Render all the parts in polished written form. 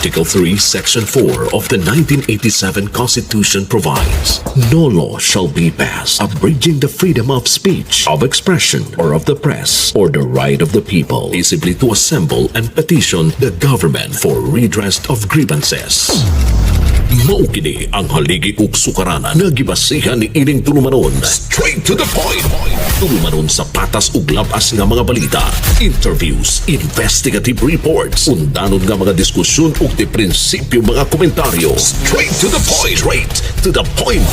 Article 3, Section 4 of the 1987 Constitution provides, "No law shall be passed abridging the freedom of speech, of expression, or of the press, or the right of the people peaceably to assemble and petition the government for redress of grievances." Mao kini ang haligi ug sukaranan nga gibasihan ni ining tulumanon. Straight to the point. Tulumanon sa patas ug labas nga mga balita, interviews, investigative reports, undanon nga mga diskusyon ug di prinsipyo mga komentaryo. Straight to the point. Straight to the point.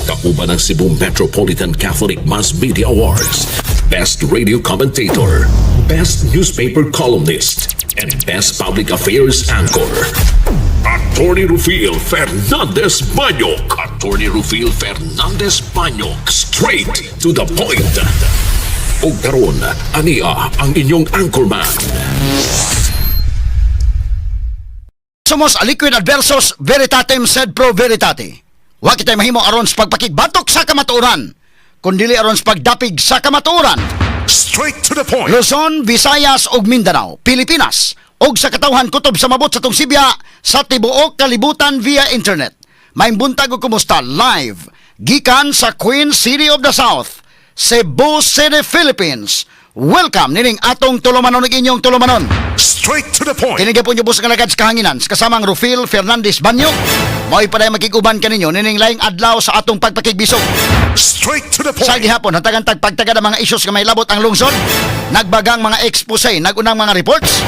Kauban ang Cebu Metropolitan Catholic Mass Media Awards, Best Radio Commentator, Best Newspaper Columnist, and Best Public Affairs Anchor. Attorney Rufil Fernandez Banyok. Attorney Rufil Fernandez Banyok. Straight to the point. Ug karon, ania ang inyong anchorman. Sumus aliquid adversus veritatem sed pro veritate. Wa kitay mahimo aron sa pagpakigbatok sa kamatuoran, kundili aron sa pagdapig sa kamatuoran. Straight to the point. Luzon, Visayas ug Mindanao, Pilipinas ug sa katawhan kutob sa mabot sa atong sibya sa tibuok kalibutan via internet. Maayong buntag ug kumusta live gikan sa Queen City of the South, Cebu City, Philippines. Welcome nining atong tulumanon ug inyong tulumanon. Straight to the point. Kini gyapon yung nga lagad sa kahanginan sa kasamang Rufil Fernandez Banyo. Mao'y paday makig-uban kaninyo nining laing adlaw sa atong pagpakigbisog. Straight to the Sa point. gihapon, hatagan tag pagtagad ang mga issues nga may labot ang lungsod, nagbagang mga expose, nagunang mga reports,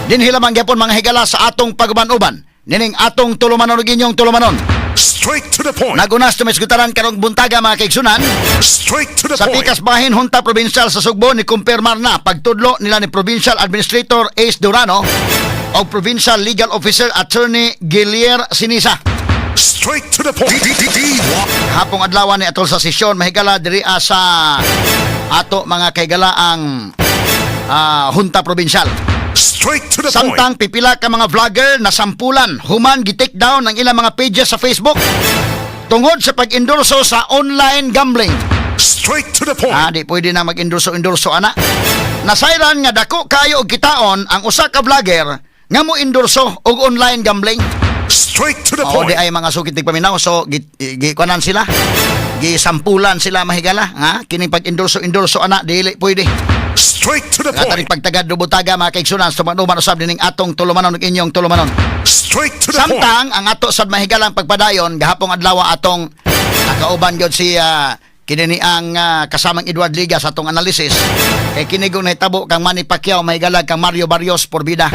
dinhi lamang gyapon, mga higala, sa atong paguban-uban nining atong tulumanon ug inyong tulumanon. Straight to the point. Nagunas tumisgutaran karong buntaga, mga kaigsunan. Straight to the Sa point. pikas bahin, Junta Provincial sa Sugbo ni kumpirmar na pagtudlo nila ni Provincial Administrator Ace Durano o Provincial Legal Officer Attorney Gilier Sinisa. Straight to the point. D D D. Hapong adlaw ni atol sa sesyon, mahigala, diri sa ato, mga kaigala, ang Junta Provincial. Straight to the point. Samtang pipila ka mga vlogger na sampulan human gi-take down ang ilang mga pages sa Facebook tungod sa pag-endorso sa online gambling. Straight to the point. Ah, di pwede na mag-endorso-endorso ana. Nasayran nga dako kayo og kitaon ang usa ka vlogger nga mo endorso og online gambling. Straight to the Oo, point. di ay mga sukit paminaw, so gi, gi kuanan sila. Gisampulan sila, mahigala, ha? Kining pag-endorso-endorso ana dili pwede. Straight to the Nga point. Pagtagad butaga, mga kaigsunan, sumanuman usab dining atong tulumanon ug inyong tulumanon. Straight to the point. Samtang ang ato sad, mahigalang, pagpadayon gahapong adlaw atong nakauban gyud si kini ni ang kasamang Edward Liga sa atong analysis kay kini kung nahitabo kang Manny Pacquiao, mahigala, kang Mario Barrios por vida.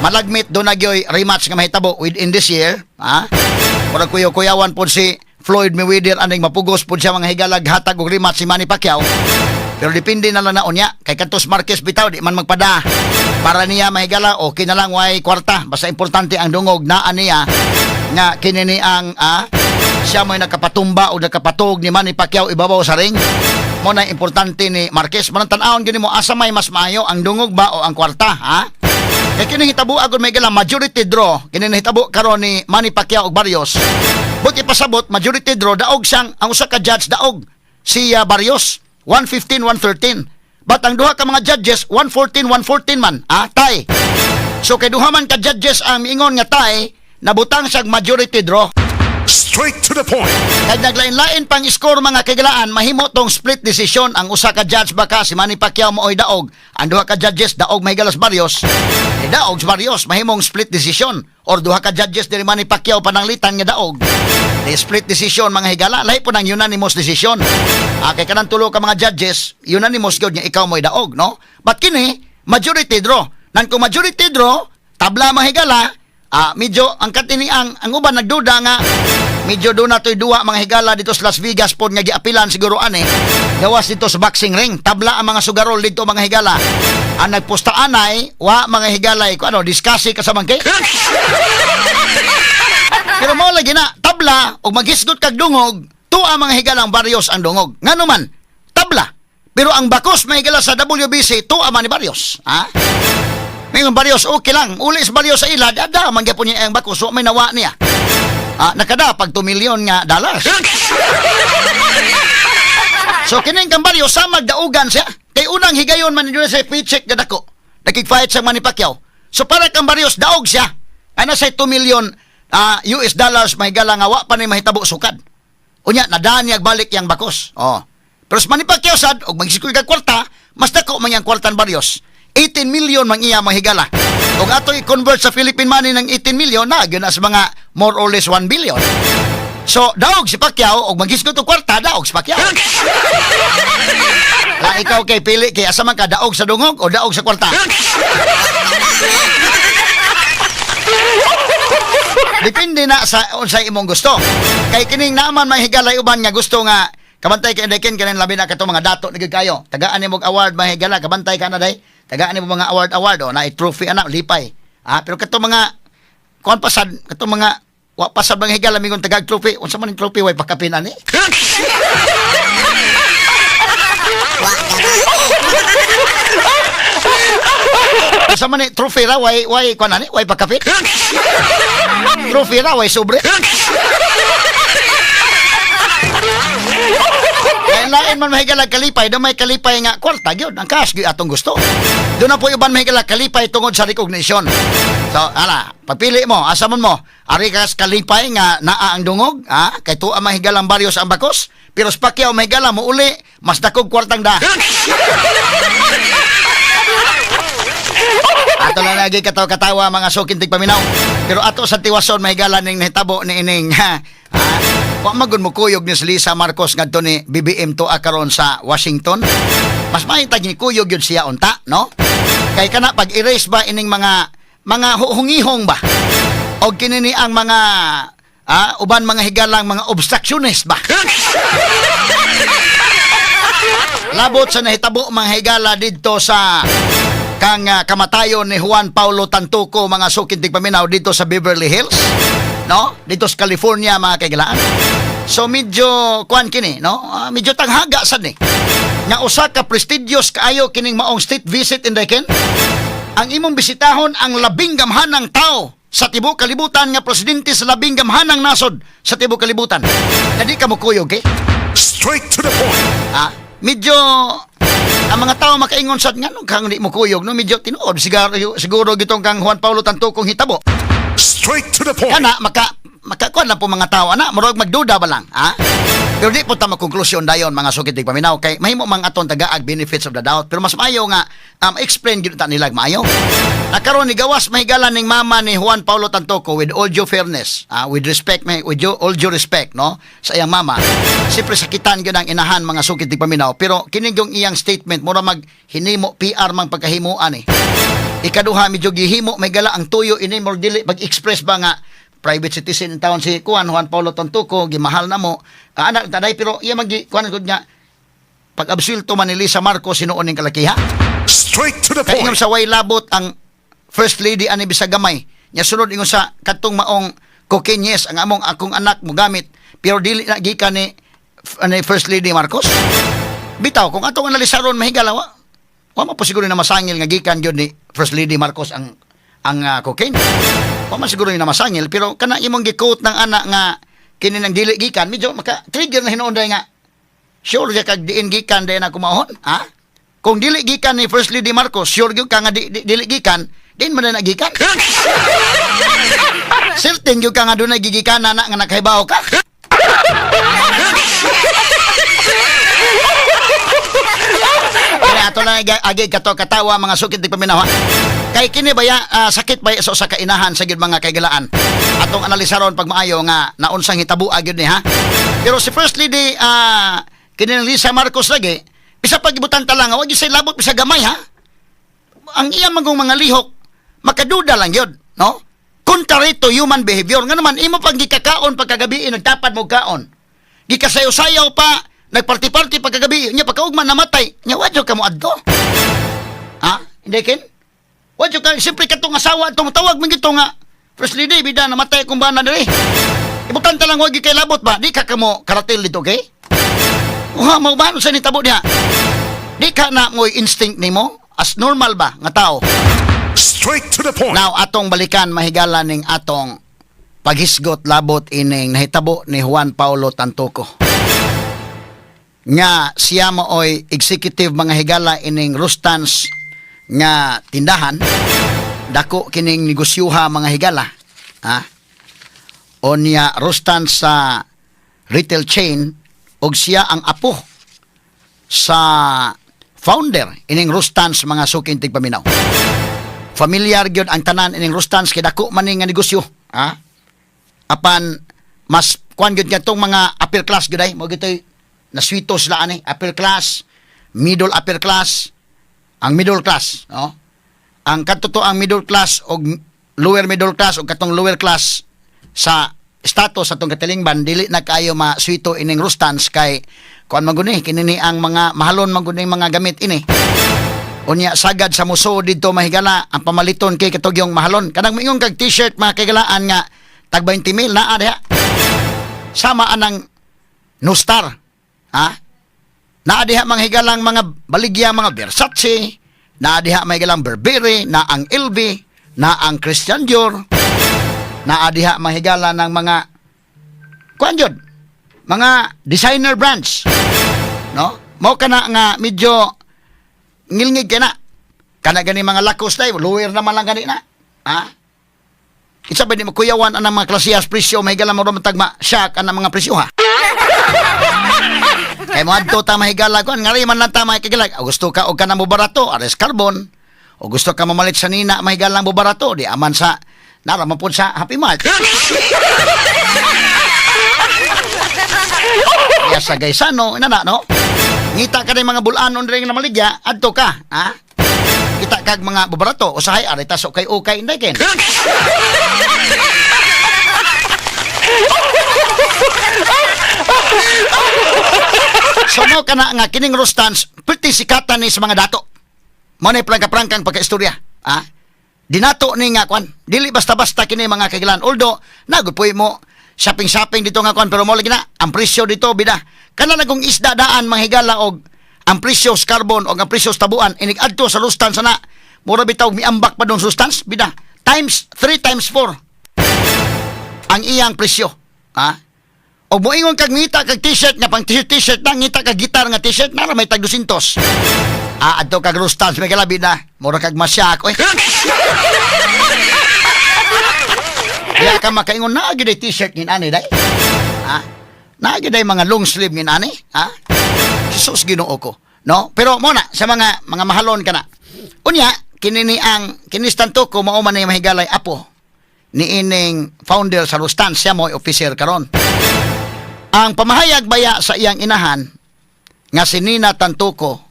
Malagmit do na gyoy rematch nga mahitabo within this year, ha? Murag kuyaw-kuyawan pod si Floyd Mayweather aning mapugos pod siya, mga higalag, hatag og rematch si Manny Pacquiao. Pero depende na lang na unya. Kay kantos Marquez bitaw, di man magpada. Para niya, mahigala, okay na lang way kwarta. Basta importante ang dungog naa niya nga kini ni ang siya mo'y nakapatumba o nakapatog ni Manny Pacquiao ibabaw sa ring. Mo na importante ni Marquez. Manang tan-awon gini mo asa may mas maayo, ang dungog ba o ang kwarta, ha? Kay kini hitabo agud may gala majority draw kini nahitabo karon ni Manny Pacquiao ug Barrios. But ipasabot majority draw, daog siyang ang usa ka judge daog si Barrios 115 113. But ang duha ka mga judges 114 114 man, ah, tie. So kay duha man ka judges ang miingon nga tie, nabutang siyang majority draw. Straight to the point. Kay naglain-lain pang score, mga kagalaan, mahimo tong split decision. Ang usa ka judge baka si Manny Pacquiao mooy daog, ang duha ka judges daog mahigalas Barrios. Eh, daog si Barrios, mahimong split decision. Or duha ka judges diri Manny Pacquiao pananglitan nga daog. Di split decision, mga higala, lahi po ng unanimous decision. Ah, kay kanang tulo ka mga judges, unanimous gyud nga ikaw mo'y daog, no? But kini majority draw. Nan kung majority draw, tabla, mga higala, medyo ang katini ang uban nagduda nga medyo doon na to'y duwa, mga higala, dito sa Las Vegas pod nga giapilan siguro ani gawas dito sa boxing ring. Tabla ang mga sugarol dito, mga higala. Ang nagpusta anay wa, mga higala, ko ano discuss ka sa mangkay, pero mo lagi na tabla og maghisgot kag dungog tuwa, mga higala, ang Barrios ang dungog, ngano man tabla. Pero ang bakos, mga higala, sa WBC tuwa man ni Barrios, ha? Ngayon Barrios, okay lang. Uli sa Barrios sa ila, ada man gyapon niya ang bakos, so may nawa niya. Ah, nakada pag 2 million nga dollars. So kining kang Barrios sa magdaugan siya. Kay unang higayon man nila sa paycheck nga dako. Nakig-fight sa Manny Pacquiao. So para kang Barrios daog siya. Ana say 2 million US dollars, mahigala, nga wa pa ni mahitabo sukad. Unya nadaan niya balik yang bakos. Oh. Pero sa Manny Pacquiao sad og magsikul kag kwarta, mas dako man yang kwartan Barrios. 18 million man iya, mahigala. Kung ato i-convert sa Philippine money ng 18 million na, gyud na sa mga more or less 1 billion. So, daog si Pacquiao, og maghisgot og kwarta, daog si Pacquiao. La ikaw kay pili kay asa man ka, daog sa dungog o daog sa kwarta? Depende na sa unsay imong gusto. Kay kining naaman may higalay uban nga gusto nga kabantay kay Dekin kanin, labi na kato mga dato na gyud kayo. Tagaan nimo og award, mahigala, kabantay ka na day. Tagaan nimo mga award award o na trophy ana lipay. Ah, pero kato mga kuan pasad kato mga wa pasad mga higala mingon tagag trophy, unsa man ning trophy, way pakapin ani? Wa gani. Unsa man ni trophy ra way kuan ani, way pakapin? Trophy ra way sobre. Kaya lain man, mahigala, kalipay, do may kalipay nga kwarta gyud, ang cash gyud atong gusto. Do na po uban, mahigala, kalipay tungod sa recognition. So, ala, pagpili mo, asa man mo, ari ka sa kalipay nga naa ang dungog, ha? Kay tuwa mahigalang Barrios ang bakos, pero sa Pacquiao, mahigala, mo uli, mas dakog kwartang da. Ato lang lagi katawa-katawa, mga suking tigpaminaw. Pero ato sa tiwason, mahigala, ning nahitabo ni ining ha, wa magun mo kuyog ni si Lisa Marcos ngadto ni BBM to karon sa Washington. Mas mahitag ni kuyog yun siya unta, no? Kay kana pag erase ba ining mga hungihong ba? O kini ni ang mga uban mga higalang mga obstructionist ba? Labot sa nahitabo, mga higala, didto sa kang kamatayon ni Juan Paulo Tantuco, mga suking tigpaminaw, dito sa Beverly Hills, no, dito sa California, mga kaigalaan. So medyo kuan kini, no? Ah, medyo tanghaga sad ni nga usa ka prestigious kaayo kining maong state visit in Ken ang imong bisitahon ang labing gamhanang tao sa tibuok kalibutan nga presidente sa labing gamhanang nasod sa tibuok kalibutan na di ka mo kuyog kay Straight to the point. Ah, medyo ang mga tao makaingon sad nga kang di mo kuyog, no, medyo tinuod siguro siguro gitong kang Juan Paulo Tantucong hitabo. Straight to the point. Kana maka makakuan lang po mga tao ana, murag magduda ba lang, ha? Pero di po ta makonklusyon dayon, mga sukit paminaw, kay mahimo mang aton tagaag benefits of the doubt, pero mas maayo nga explain gyud ta nila maayo. Nakaron ni gawas, mahigala, ning mama ni Juan Paulo Tantoco, with all due fairness, with respect, with all due respect, no, sa iyang mama. Siyempre sakitan gyud ang inahan, mga sukit paminaw, pero kini yung iyang statement mura mag hinimo PR mang pagkahimuan eh. Ikaduha, medyo gihimo may gala ang tuyo ini more dili pag-express ba nga private citizen in town si kuan Juan Paulo Tantuco, gimahal na mo. Ah, anak taday, pero iya mag kuan gud nga pag absuelto man ni Lisa Marcos sinuon ning kalakiha. Straight to the Kay ingon point. sa way labot ang first lady ani bisag gamay. Nya sunod ingon sa katong maong cocaine, yes, ang among akong anak mo gamit, pero dili na gikan ni First Lady Marcos. Bitaw kung atong analisaron, mahigala, wa man po siguro na masangil nga gikan gyud ni First Lady Marcos ang cocaine. Wa man siguro na masangil, pero kana imong gi-quote ng anak nga kini nang dili gikan, medyo maka trigger na hinuon dai nga sure ja kag diin gikan dai na kumahon, ha? Kung dili gikan ni First Lady Marcos, sure gyud ka nga dili gikan, din man na gikan. Certain gyud ka nga dunay gigikanan na nga nakahibaw ka. Kaya ato lang agi kato katawa, mga sukit di paminaw, ha? Kay kini baya sakit baya sa usa ka inahan sa gyud, mga kaigalaan. Atong analisaron pag maayo nga naunsang hitabo gyud ni, ha. Pero si First Lady kini ni Lisa Marcos lagi bisa pagibutan ta lang, wa gyud say labot bisa gamay, ha. Ang iya magong mga lihok makaduda lang yun, no? Contrary to human behavior. Nga naman, imo pang gikakaon pagkagabi, nagtapad mo kaon. Gikasayaw-sayaw pa, nagparty-party pagkagabi, nya pagkaugma namatay, nya wadyo ka mo adto. Ha? Hindi ken? Wadyo ka, siyempre katong asawa, itong tawag mo gito nga, "First Lady, bida, namatay akong bana diri." Ibutan ta lang, wag kay labot ba? Di ka kamo karatil dito, okay? Uha, mo ba? Ano sa nitabo diha? Di ka na mo'y instinct nimo as normal ba nga tao? Straight to the point. Now, atong balikan, mahigala, ning atong paghisgot labot ining nahitabo ni Juan Paulo Tantoco. Nga siya maoy executive, mga higala, ining Rustans nga tindahan. Dako kining negosyuha, mga higala. Ha? Onya Rustan sa retail chain og siya ang apo sa founder ining Rustans, mga suking tigpaminaw. Familiar gyud ang tanan ining Rustans kay dako man ni nga negosyo, ha? Apan mas kuan gyud katong mga upper class gyud ay mo gyud naswito sila ani, upper class, middle upper class, ang middle class, no? Ang kadto ang middle class og lower middle class og katong lower class sa status sa atong katilingban dili na kaayo maswito ining Rustans kay kuan man guni kini ni ang mga mahalon man guni mga gamit ini. Unya sagad sa muso didto, mahigala, ang pamaliton kay katugyong mahalon. Kanang moingon kag t-shirt, mga kagalaan, nga tag 20 mil naa diha. Sama anang Nustar. Ha? Naa diha mga higalang mga baligya, mga Versace, naa diha mga higalang Burberry, na ang LV, na ang Christian Dior, naa diha mga higala ng mga kuan jud, mga designer brands. No? Mao kana nga medyo ngilngig kay na. Kana gani mga Lacoste day, lower naman lang gani na. Ha? Isa ba di makuyawan ang mga klasiyas presyo, mahigala mo ro tagma shock ang mga presyo, ha? Kay mo adto ta, mahigala, kuan ngari man lang ta, mahigala. O gusto ka og kanang barato, Ares Carbon. O gusto ka mamalit sa nina, mahigala mo barato, di aman sa nara man pud sa Happy Mart. Ya sa Gaisano, ina na, no? Ngita ka ng mga bulanon rin nga namaligya, adto ka, ha? Kita kag mga barato, usahay ari ta so kay ukay inday ken. So mo kana nga kining Rustans, pretty sikatan ni sa mga dato. Mo na prangka-prangkang pagkaistorya. Ha? Dinato ni nga kwan. Dili basta-basta kini, mga kagilan. Although, nagud mo shopping-shopping dito nga kwan, pero mo lagi na ang presyo dito bida. Kana lang kung isda daan, manghigala, og ang presyo sa carbon og ang presyo sa tabuan inig adto sa Rustans sana mura bitaw miambak pa dong Rustans bida times 3 times 4 ang iyang presyo. Ha? O moingon kag ngita kag t-shirt nga pang t-shirt t-shirt na, ngita kag gitar nga t-shirt na may tag 200. Ah, adto kag Rustans may kalabi na. Mura kag masyak oy. Diya ka makaingon na gyud ay t-shirt ngin ani day. Ha? Na gyud ay mga long sleeve ngin ani, ha? Jesus, Ginoo ko. No? Pero mo na sa mga mahalon kana. Unya kini ni ang kini ko mao man ni, mahigalay, apo ni ining founder sa Rustans, siya mo officer karon. Ang pamahayag baya sa iyang inahan nga si Nina Tantoco,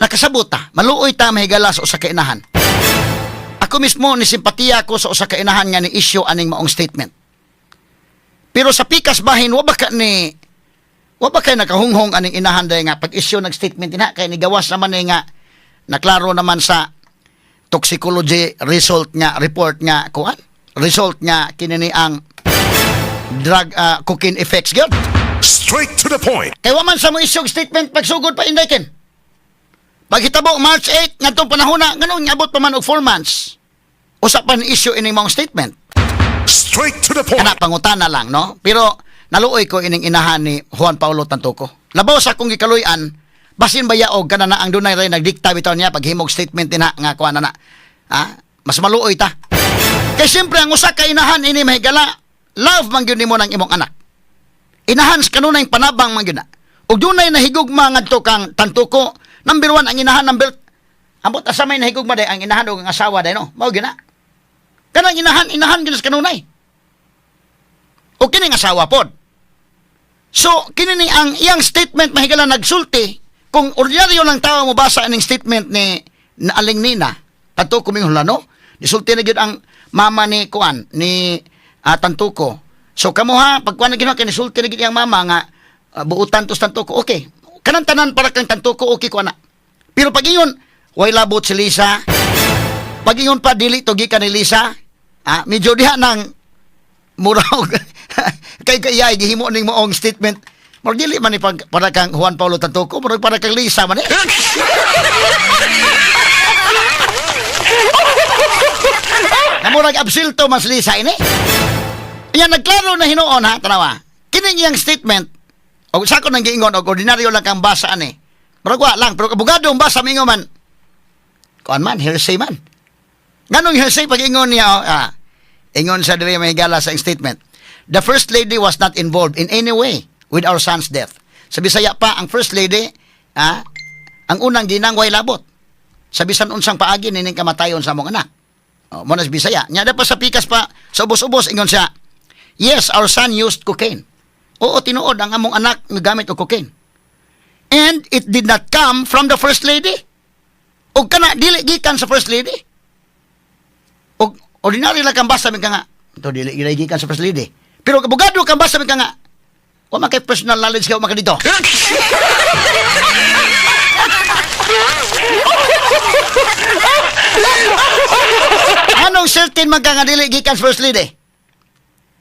nakasabot ta, maluoy ta, mahigala, sa usa ka inahan. Ako mismo ni simpatiya ko sa usa ka inahan nga ni issue aning maong statement. Pero sa pikas bahin, wa ba kay nakahunghong aning inahan day nga pag-issue nag statement ina kay nigawas naman ni nga naklaro naman sa toxicology result nga report nga kuan result nga kini ni ang drug cocaine effects gyud. Straight to the point. Kay wa man sa mo issue og statement pagsugod pa, Inday Ken. Paghitabo March 8 ngadtong panahona, nganong niabot pa man og 4 months? Usa pa ni issue ining maong statement. Straight to the point. Kana pangutana lang, no? Pero naluoy ko ining inahan ni Juan Paulo Tantoco. Labaw sa akong gikaluy-an, basin ba og kana na ang dunay ray nagdikta bitaw niya paghimog statement na nga kuan na na. Ha? Mas maluoy ta. Kay siyempre ang usa ka inahan ini, mahigala, love man gyud nimo ng imong anak. Inahan sa kanunay panabang man gyud na. Ug dunay nahigugma ngadto kang Tantoco, number one ang inahan, number ambot asa may nahigugma day ang inahan ug ang asawa day, no. Mao gyud na. Kanang inahan, inahan gyud sa kanunay. O kining asawa pod. So, kini ni ang iyang statement, mahigala, nagsulti, kung ordinaryo lang tao mo basa ining statement ni na Aling Nina, Tantoco mingon no, nisulti na gyud ang mama ni kuan ni Tantoco. So kamo ha, pag kuan na gyud kay nisulti na gyud iyang mama nga buutan to sa Tantoco. Okay. Kanang tanan para kang Tantoco, okay ko ana. Pero pag ingon, way labot si Lisa. Pag ingon pa dili to gikan ni Lisa, medyo diha nang murag kay kay gihimo ning moong statement. Murag dili man ni pag, para kang Juan Paulo Tantoco, murag para kang Lisa man eh. Na murag absilto mas Lisa ini. Iya nagklaro na hinuon ha, tanawa. Kining iyang statement, og sa ko nang giingon og ordinaryo lang kang basa ani. Murag wa lang, pero abogado ang basa mingo man. Kuan man, hearsay man. Nganong hearsay pag ingon niya, oh, Ingon sa diri, mga higala, sa statement, "The First Lady was not involved in any way with our son's death." Sa Bisaya pa, ang First Lady, ang unang ginang, way labot sa bisan unsang paagi nining kamatayon sa among anak. Oh, mo na sa Bisaya. Nya pa sa pikas pa, sa ubos-ubos, ingon siya, "Yes, our son used cocaine." Oo, tinuod ang among anak gagamit og cocaine. "And it did not come from the First Lady." Og kana dili gikan sa First Lady. Og ordinary lang kang basa ka nga, ito dili gid gikan sa First Lady. Pero abogado kang basa ka nga, wa man kay personal knowledge ka, wa man ka dito. Anong certain man ka nga dili gikan sa First Lady?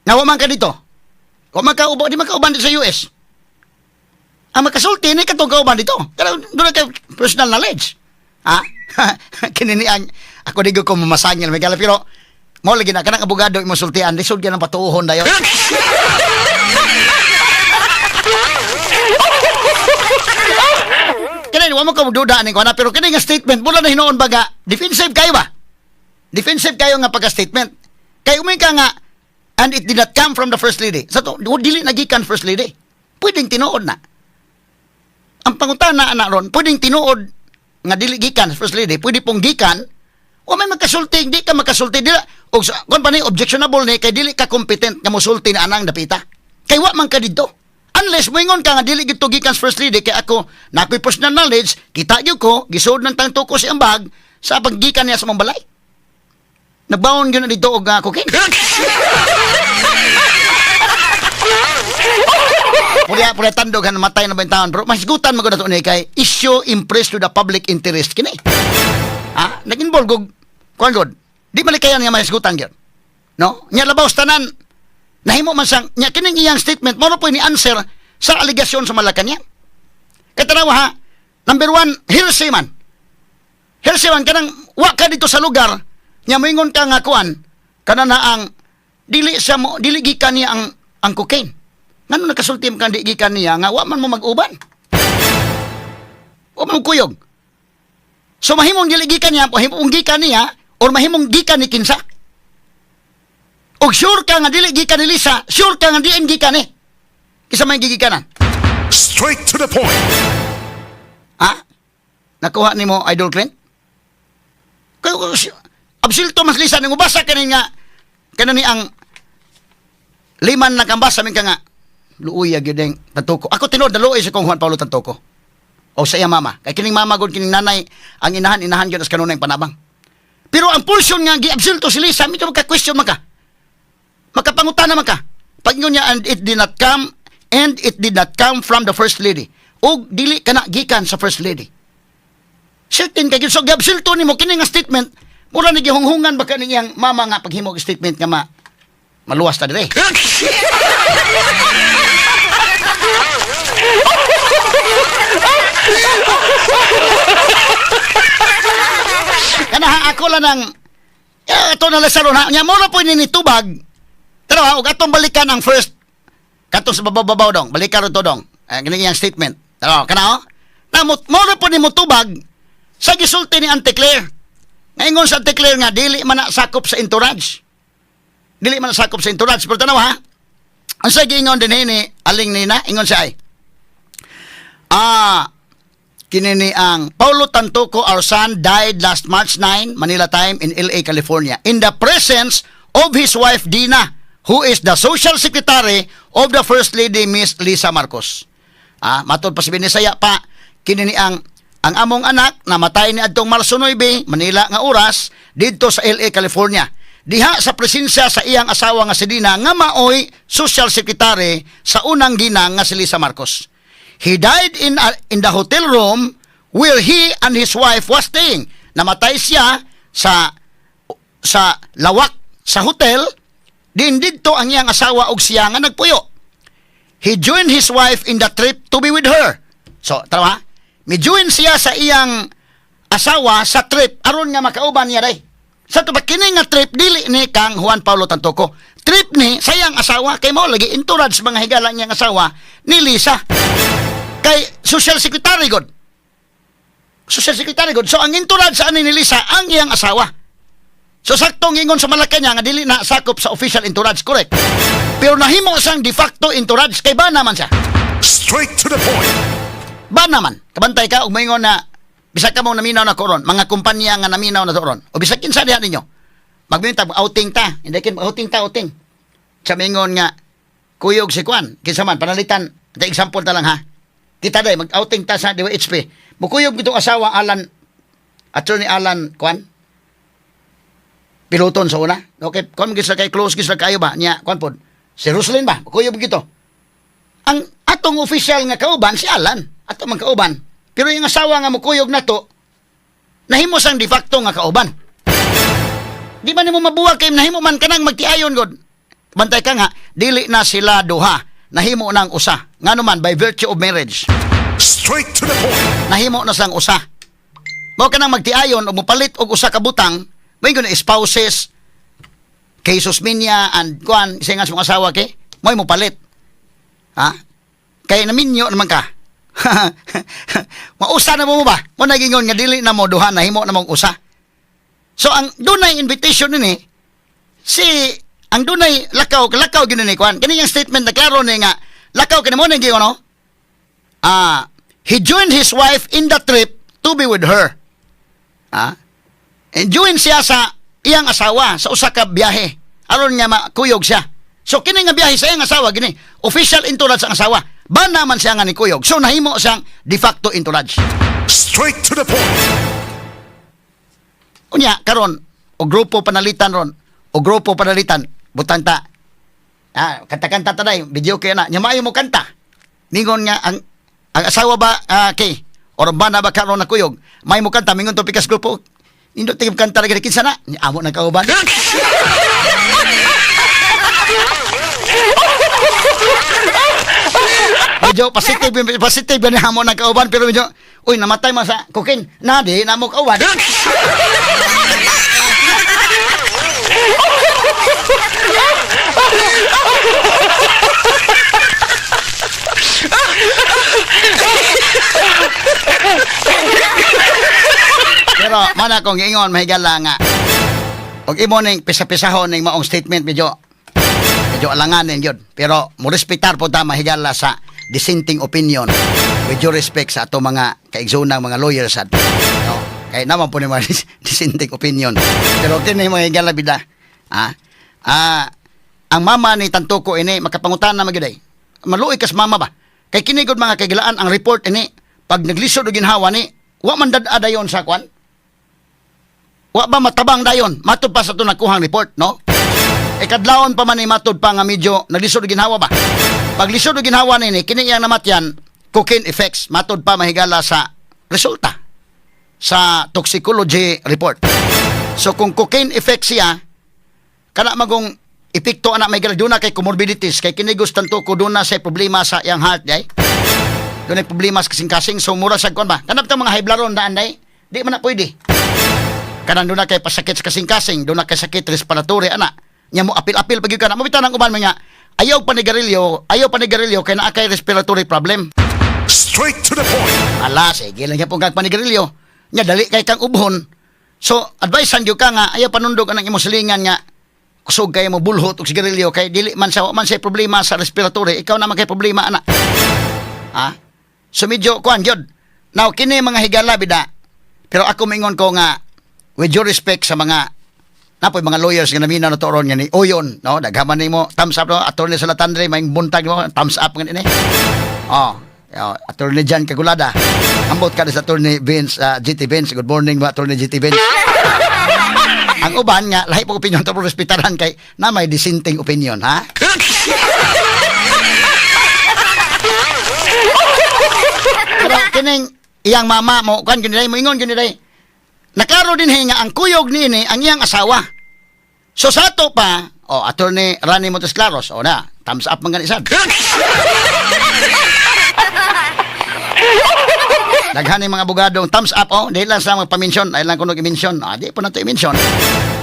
Nga wa man ka dito. Wa man ka ubo, di man ka uban dito sa US. Ang makasulti ni katong kauban dito. Pero doon kay personal knowledge. Ha? Kini ang ako di ko mamasangil may gala, pero mo lagi na kanang abogado imo sultian, lisod gyud ang patuohon dayon. Kini wa mo ka duda ani ko na, pero kini nga statement mula na hinuon baga defensive kayo ba? Defensive kayo nga pagka-statement. Kay umay ka nga, "And it did not come from the First Lady." Sa to, dili na gikan First Lady. Pwedeng tinuod na. Ang pangutana ana ron, pwedeng tinuod nga dili gikan First Lady, pwede pong gikan, o may magkasulti, di ka makasulti dili og kon pa ni objectionable ni kay dili ka competent nga mosulti na anang dapita. Kay wa man ka didto. Unless moingon ka nga dili gid to gikan sa First Lady kay ako na ako'y personal knowledge, kita gyud ko gisuod ng tangtuko si ambag sa paggikan niya sa mong balay. Nagbaon gyud na dito og cocaine. Pulya pulya tandog han matay na ba yung taon, pero masgutan man gud nato ni kay issue impressed to the public interest kini. Ah, nag-involve og kuan god. Di malikayan nga mahisgutan gyud. No? Nya labaw sa tanan nahimo man sang nya kining iyang statement mo po ni answer sa alegasyon sa Malacanang. Kay tanawa ha, number one, hearsay man. Hearsay man kanang wa ka dito sa lugar, nya moingon ka nga kuan kana na ang dili siya mo dili gikan niya ang cocaine. Ngano nakasulti man kang di gikan niya nga wa man mo mag-uban? Wa man mo kuyog. So mahimong dili gikan niya, mahimong gikan niya or mahimong gikan ni kinsa. Og sure ka nga dili gikan ni Lisa, sure ka nga diin gikan ni. Kinsa may gigikanan? Straight to the point. Ha? Nakuha nimo, Idol Clint? Kay absulto mas Lisa ning ubasa kani nga kana ni ang liman na kambasa min ka nga luoy gyud ning Tantoco. Ako tinuod naluoy sa kong Juan Paulo Tantoco. O sa iya mama. Kay kining mama gud, kining nanay ang inahan inahan gyud as kanunay panabang. Pero ang portion nga giabsulto si Lisa, medyo magka-question man ka. Makapangutana man ka. Pag ingon niya, "And it did not come from the First Lady." Og dili kana gikan sa First Lady. Certain kay so giabsulto nimo kini nga statement, mura ni gihunghungan ba ka niyang mama nga paghimo og statement nga ma maluwas ta dire. Kana ha, ako lang ang ito na lang sa ron ha. Nya mo na po ni tubag. Pero ha, og atong balikan ang first katong sa babaw dong. Balikan ro to dong. Eh, gani iyang statement. Pero kana oh. Na mo mo na po ni motubag sa gisulti ni Auntie Claire. Ngaingon sa Auntie Claire nga dili man na sakop sa entourage. Dili man na sakop sa entourage. Pero tanaw ha. Ang sa giingon din ni Aling Nina, ingon siya ay kini ni ang Paulo Tantoco, our son, died last March 9, Manila time, in LA, California, in the presence of his wife Dina, who is the social secretary of the First Lady Miss Lisa Marcos. Matod pa sa Binisaya pa, kini ni ang among anak namatay ni adtong Marso 9, Manila nga oras, didto sa LA, California. Diha sa presensya sa iyang asawa nga si Dina nga maoy social secretary sa unang ginang nga si Lisa Marcos. He died in the hotel room where he and his wife was staying. Namatay siya sa lawak sa hotel din didto ang iyang asawa og siya nga nagpuyo. He joined his wife in the trip to be with her. So, tama? Mi join siya sa iyang asawa sa trip aron nga makauban niya day. Sa to ba kini nga trip dili ni kang Juan Paulo Tantoco. Trip ni sa iyang asawa kay mao lagi entourage mga higala niyang asawa ni Lisa. Kay social secretary god. Social secretary god. So ang entourage sa ani ni Lisa ang iyang asawa. So saktong ingon sa Malacanang nga dili na sakop sa official entourage, correct. Pero nahimo siyang de facto entourage kay ba naman siya? Straight to the point. Ba naman? Kabantay ka og moingon na bisag ka mong naminaw na koron, mga kumpanya nga naminaw na koron. O bisag kinsa diha ninyo. Magminta outing ta, hindi kin outing ta outing. Sa mingon nga kuyog si Kwan, kinsa man panalitan, ta example ta lang ha. Kita day mag-outing ta sa DYHP. Mukuyog bitong asawa Alan, Attorney Alan Kwan. Piloton sa una. Okay, kung gisa kay close gisa kayo ba niya kwan pod. Si Roslyn ba? Mukuyog gito. Ang atong official nga kauban si Alan, ato man kauban. Pero yung asawa nga mukuyog nato nahimo sang de facto nga kauban. Di man nimo mabuwag kay nahimo man kanang magtiayon god. Bantay ka nga, dili na sila duha, nahimo nang usa. Ngano man, by virtue of marriage, Straight to the point. Nahimo na silang usa. Mao kanang magtiayon og mopalit og usa ka butang, may na spouses kay Susminia and kuan isa nga sa mga asawa kay mo'y mopalit. Ha? Kay naminyo naman ka. Mausa na mo ba? Mo nagingon nga dili na mo duha, nahimo na mong usa. So ang dunay invitation nini si ang dunay lakaw lakaw gyud ni kuan. Kani yung statement na klaro ni nga lakaw kini mo nang giingon, no? Ah, he joined his wife in the trip to be with her. Ah? And join siya sa iyang asawa sa usa ka biyahe aron nga makuyog siya. So kini nga biyahe sa iyang asawa gini, official entourage ang asawa. Ba naman siya nga ni kuyog. So nahimo siyang de facto entourage. Straight to the point. Unya karon og grupo panalitan ron, og grupo panalitan butang ta. Ah, kanta-kanta ta day, video kay na. Nya maayo mo kanta. Mingon nga ang asawa ba kay or ba na ba karon na kuyog, may mo kanta, mingon to pikas grupo. Nindot tigim kanta lagi kinsa na? Amo nang kauban. Medyo positive positive ba ni amo nang kauban, pero medyo uy namatay man sa cocaine. Na di na mo kauban. Pero mana kong giingon, mahigala nga og imo ning pisa-pisahon ning maong statement, medyo medyo alanganin yun. Pero mo respetar po ta, mahigala, sa dissenting opinion, with due respect sa ato mga kaigsoonang mga lawyers at no, kay naman po ni mga dissenting opinion. Pero kini, mga higala bida. Ah, ah, ang mama ni Tantoco ini makapangutan na magyud ay. Maluoy kas mama ba? Kay kini gud, mga kagilaan, ang report ini pag naglisod og ginhawa ni wa man dad dayon sa kwan. Wa ba matabang dayon? Matud pa sa ato nakuhang report, no? E kadlawon pa man ni matud pa nga medyo naglisod og ginhawa ba? Pag lisod og ginhawa nini, kini iyang namatyan, cocaine effects, matud pa, mahigala, sa resulta sa toxicology report. So kung cocaine effects siya, kana magong epekto ana may duna kay comorbidities kay kini gusto ko duna sa problema sa iyang heart day. Duna problema sa kasing-kasing, so mura sa kuan ba? Kanang mga high blood ron daan day, di man na pwede. Kanang duna kay pasakit sa kasing-kasing, duna kay sakit respiratory ana. Nya mo apil-apil pag ka na. Mabita nang uban mga ayaw panigarilyo kay naa kay respiratory problem. Straight to the point. Ala, sige lang pong kag panigarilyo. Nya dali kay kang ubhon. So, advice gyud ka nga ayaw panundog anang imong silingan nga kusog kay mo bulhot og sigarilyo kay dili man sa wa man say problema sa respiratory, ikaw naman kay problema ana. Ha? So medyo kuan gyud. Now kini, mga higala bida. Pero ako mingon ko nga with due respect sa mga napoy mga lawyers nga naminaw na to ron nga ni Oyon, no? Daghaman nimo thumbs up, no? Attorney sa Latandre, may buntag mo thumbs up nga ini. Oh, oh, Attorney John Kagulada. Ambot ka sa Attorney Vince, GT Vince. Good morning ba, Attorney GT Vince. Ang uban nga lahi po opinion to, respetaran kay na may dissenting opinion, ha? Pero kining iyang mama mo kan gyud mo ingon gyud day. Naklaro din nga ang kuyog niini ang iyang asawa. So sa ato pa, oh, Attorney Rani Montes Claros, oh na, thumbs up man gani sad. Daghan ni mga abogado, thumbs up oh, di lang sa mga paminsyon, ay lang kuno i-mention. Ah, di po na to i-mention.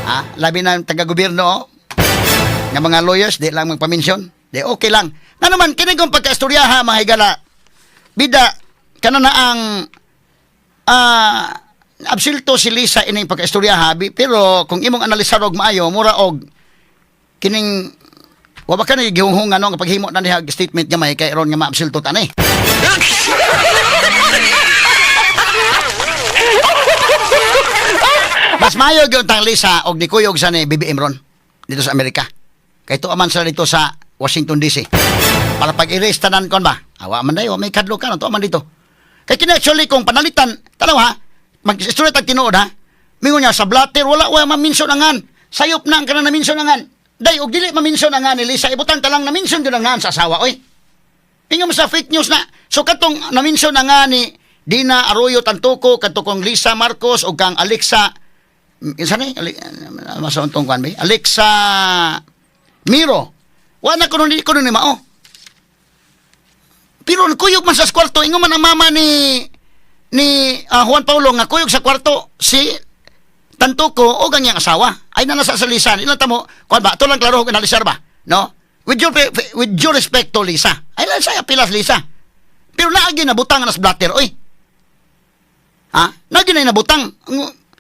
Ah, labi na ang taga-gobyerno oh. Nga mga lawyers, di lang magpaminsion. Di okay lang. Nga naman kini kong pagkaistoryaha, mga higala. Bida kana na ang ah Absilto si Lisa ining pagkaistorya habi, pero kung imong analisar og maayo, mura og kining wa ba kani gihunghungan, no, nga paghimo na niya og statement gamay kay ron nga maabsilto tani. Mas maayo gyud tang Lisa og nikuyog sa ni BBM ron dito sa Amerika. Kay tuwa man sila dito sa Washington DC. Para pag erase tanan kon ba? Awa man dayo, may kadlo ka, tuwa man dito. Kay kini actually kung panalitan, tanaw ha, mag-istorya tag tinuod ha. Mingon niya sa blatter, wala wala maminson angan. Sayop na ang kanang naminson angan. Day og dili maminson angan ni Lisa, ibutang talang naminson gyud ang ngan sa asawa oy. Ingon mo sa fake news na. So katong naminson na nga ni Dina Arroyo Tantoco, kadto kong Lisa Marcos o kang Alexa, isa ni masa untong kwan ba? Alexa Miro. Wa na kuno ni kuno ni mao. Pero kuyog man sa kwarto, ingon man ang mama ni Juan Paulo nga kuyog sa kwarto si Tantoco o ang iyang asawa. Ay na nasa sa lisan. Ilang tamo, kuan ba? Ito lang klaro kung analisar ba? No? With due respect to Lisa. Ay lang sa pilas Lisa. Pero naagi nabutang na sa blatter, oy. Ha? Naagi na nabutang.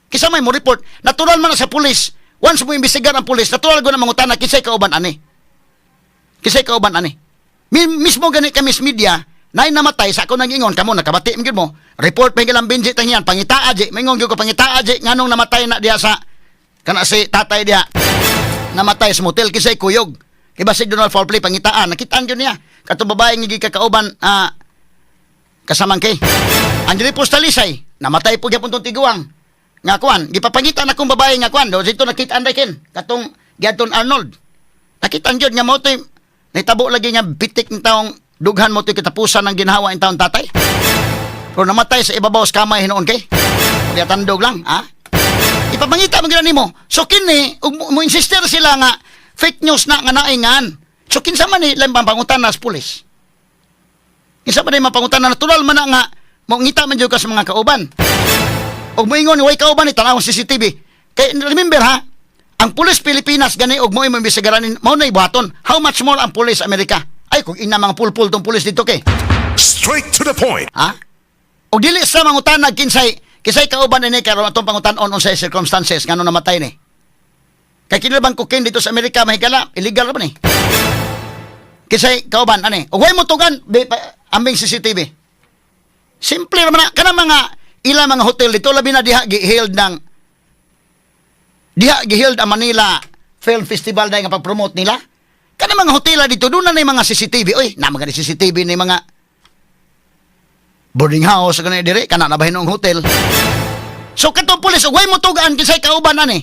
Kisa may mo report, natural man na sa pulis. Once mo imbestigar ang pulis, natural ko na mangutana kinsay kauban ani. Kinsay kauban ani. Mismo gani kami sa media, nay namatay sa ako nang ingon kamo nakabati man gyud mo. Report pa lang Benji tangyan pangitaa ji, mingon gyud ko pangitaa ji nganong namatay na diha sa kana si tatay diha. Namatay sa motel kinsay kuyog. Kay basig dunay foul play, pangitaan, nakitaan gyud niya. Kato babae nga gikakauban kasamang kay Andre Postalisay, namatay po gyapon tong tiguang. Nga kuan, gipapangita na kong babae nga kuan, do dito nakitaan ra ken katong giadton Arnold. Nakitaan gyud nga mo to'y nahitabo lagi nga bitik ng taong dughan mo to'y katapusan ng ginhawa ng taong tatay. Pero namatay sa ibabaw sa kamay hinuon kay. Kaya tandog lang, ha? Ipapangita mo gyud nimo. So kini ug mo insister sila nga fake news na nga naingan. So kinsa man ni lain pangutan na sa pulis? Kinsa man ni mapangutan na, natural man na nga mo ngita man jud ka sa mga kauban. Og moingon way kauban ni tan-awon CCTV. Kay remember ha, ang pulis Pilipinas gani og mo imbestigaranin mao na ibuhaton. How much more ang pulis Amerika? Ay kung ina mga pulpul tong pulis dito kay. Straight to the point. Ha? Og dili sa mangutanag kinsay kinsay kauban ini karon atong pangutan-on unsay circumstances ngano namatay ni. Kay kini bang cocaine dito sa Amerika, mahigala, illegal ra ba ni? Kinsay kauban ani? Og way mo tugan be, pa, ambing CCTV. Simple ra man na kanang mga ilang mga hotel dito, labi na diha gi-held ng diha gi-held ang Manila Film Festival dahil nga pag-promote nila. Kanang mga hotel dito doon na na yung mga CCTV. Oy, na mga CCTV ni mga boarding house kanang dire kana na bahin ang hotel. So katong pulis og way mo tugaan kinsay kauban ani.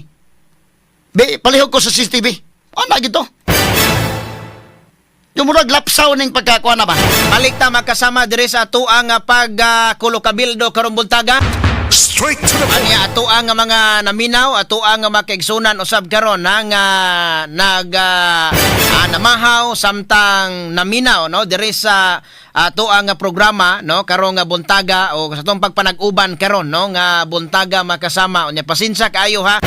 Be palihog ko sa CCTV. Ana gito. Yung murag lapsaw ning pagkakuha na ba? Balik ta makasama diri sa atoa nga pag kulo kabildo karong buntaga. Straight to the point. Ania atoa nga mga naminaw, atoa nga makaigsunan usab karon na nga nag namahaw samtang naminaw, no, diri sa atoa nga programa, no, karong nga buntaga o sa atong pagpanag-uban karon, no, nga buntaga, makasama. Unya pasensya kaayo ha.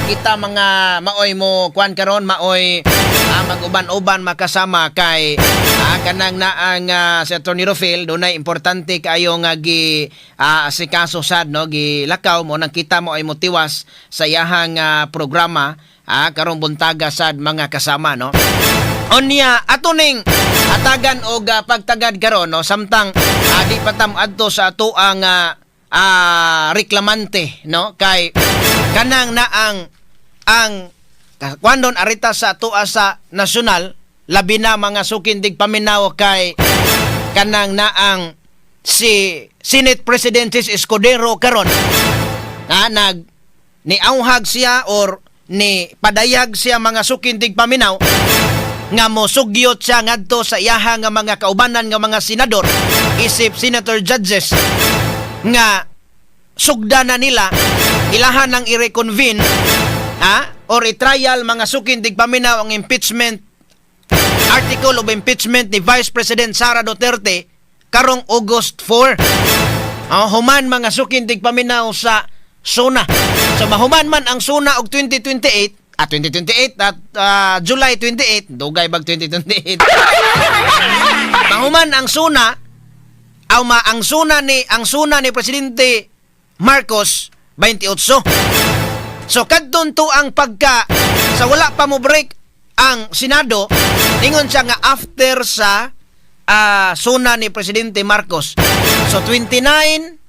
Kita mga maoy mo kuan karon, maoy mag-uban-uban, makasama, kay kanang naang si Atty. Rofil dunay importante kaayo nga gi asikaso sad, no, gilakaw mo nang kita mo ay motiwas sa iyahang programa karong buntaga sad, mga kasama, no. Unya ato ning atagan og pagtagad karon, no, samtang di pa tam adto sa ato ang reklamante, no, kay kanang naang ang kwandon arita sa atoa sa nasyonal, labi na mga suking tigpaminaw, kay kanang naang si Senate President Chiz Escudero karon na nag niauhag siya or ni padayag siya, mga suking tigpaminaw, nga mo sugyot siya ngadto sa iyaha nga mga kaubanan nga mga senador isip senator judges nga sugda na nila ilahan ng i-reconvene ha or i-trial, mga suking tigpaminaw, ang impeachment article of impeachment ni Vice President Sara Duterte karong August 4. Oh, human, mga suking tigpaminaw, sa SONA. So mahuman man ang SONA og 2028 at 2028 at July 28, dugay bag 2028. Mahuman ang SONA aw ma ang SONA ni Presidente Marcos. 28. So kadton to ang pagka sa wala pa mo break ang Senado, ingon siya nga after sa SONA ni Presidente Marcos. So 29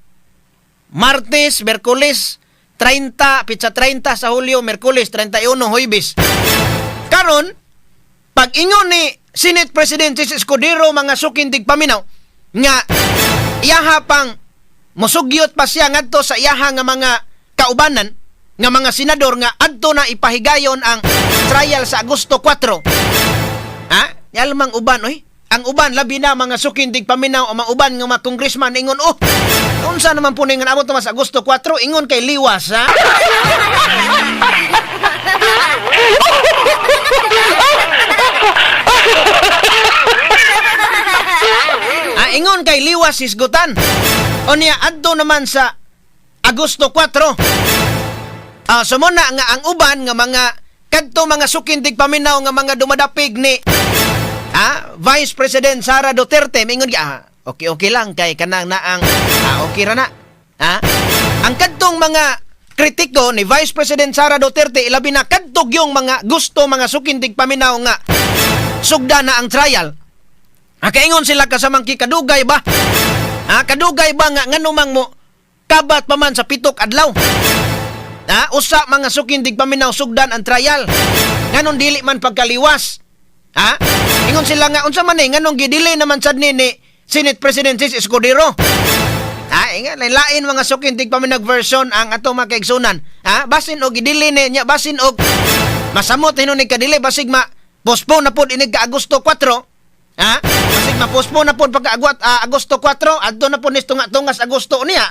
Martes, Miyerkules, 30, pitsa 30 sa Hulyo, Miyerkules, 31, Huwebes. Karon, pag ingon ni Senate President Chiz Escudero, mga suking tigpaminaw, nga iyaha pang musugyot pa siya ngadto sa iyaha nga mga kaubanan nga mga senador nga adto na ipahigayon ang trial sa Agosto 4. Ha? Yalmang uban oy. Ang uban, labi na mga suking tigpaminaw o mga uban nga mga congressman, ingon, "Oh, unsa naman po nga abot naman sa Agosto 4, ingon kay liwas, ha?" Ah, ingon kay liwas hisgutan. O niya adto naman sa Agosto 4. Ah, so muna nga ang uban nga mga kadto mga suking tigpaminaw nga mga dumadapig ni Vice President Sara Duterte mingon, "Okay, okay lang kay kanang naang okay ra na." Ha? Ang kadtong mga kritiko ni Vice President Sara Duterte, ilabi na kadtog yung mga gusto, mga suking tigpaminaw, nga sugda na ang trial. Kaingon sila kasamang kadugay ba? Ha, kadugay ba nga nganumang mo kabat pa man sa 7 adlaw? Ha, usa, mga suking tigpaminaw, sugdan ang trial. Nganong dili man pagkaliwas? Ha? Ingon sila nga unsa man eh nganong gidili naman sad ni Senate President Chiz Escudero. Ha, inga lain, mga suking tigpaminaw, version ang ato mga kaigsunan. Ha, basin og gidili ni nya, basin og masamot hinon ni kadili, basig ma postpone na pod inig ka Agosto 4. Ha? Basig ma-postpone na pod pagka agwat Agosto 4, adto na pod ni tunga tungas Agosto niya.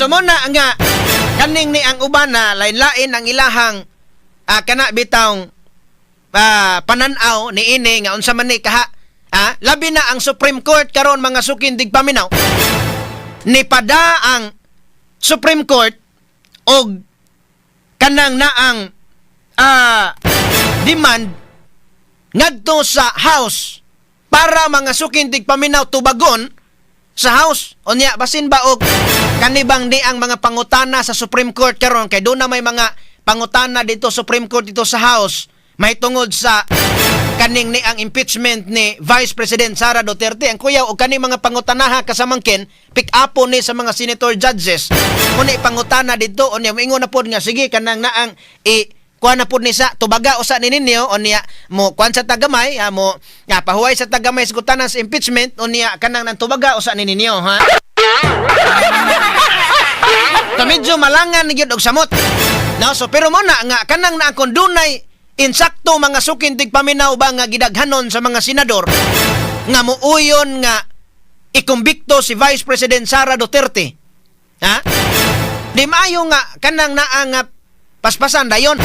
So muna nga kaning ni ang uban na lain-lain ang ilahang kana bitawng panan-aw ni ini nga unsa man ni kaha. Labi na ang Supreme Court karon, mga suking tigpaminaw, ni pada ang Supreme Court og kanang naang demand ngadto sa House para, mga suking tigpaminaw, tubagon sa House. Unya basin ba og kanibang di ang mga pangutana sa Supreme Court karon, kay doon na may mga pangutana dito Supreme Court dito sa House mahitungod sa kaning ni ang impeachment ni Vice President Sara Duterte. Ang kuyaw og kani mga pangutanaha kasamangkin pick up ni sa mga senator judges kuni pangutana dito. Unya moingon na pod nga sige, kanang naang i kuha na pod ni sa tubaga usa ni ninyo, unya mo kuan sa tagamay, mo nga pahuway sa tagamay sa kutanan sa impeachment, unya kanang nang tubaga usa ni ninyo, ha. So medyo malangan ni gyud og samot. No, so pero mo na nga kanang na akong dunay insakto, mga suking tigpaminaw ba, nga gidaghanon sa mga senador nga muuyon nga ikumbikto si Vice President Sara Duterte. Ha? Di maayo nga kanang naa nga paspasan dayon.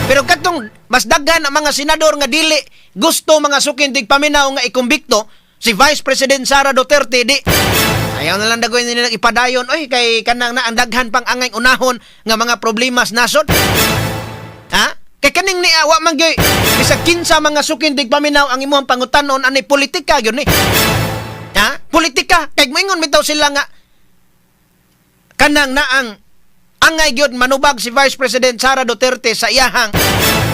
Pero katong mas daghan ang mga senador nga dili gusto, mga suking tigpaminaw, nga ikumbikto si Vice President Sara Duterte, di ayaw na lang dagoy nila ipadayon oy, kay kanang na ang daghan pang angay unahon nga mga problema sa nasod. Ha? Kay kaning ni awa man gyud bisag kinsa, mga suking tigpaminaw, ang imuhang pangutanon ani politika gyud ni. Ha? Politika kay moingon bitaw sila nga kanang naang angay gyud manubag si Vice President Sara Duterte sa iyahang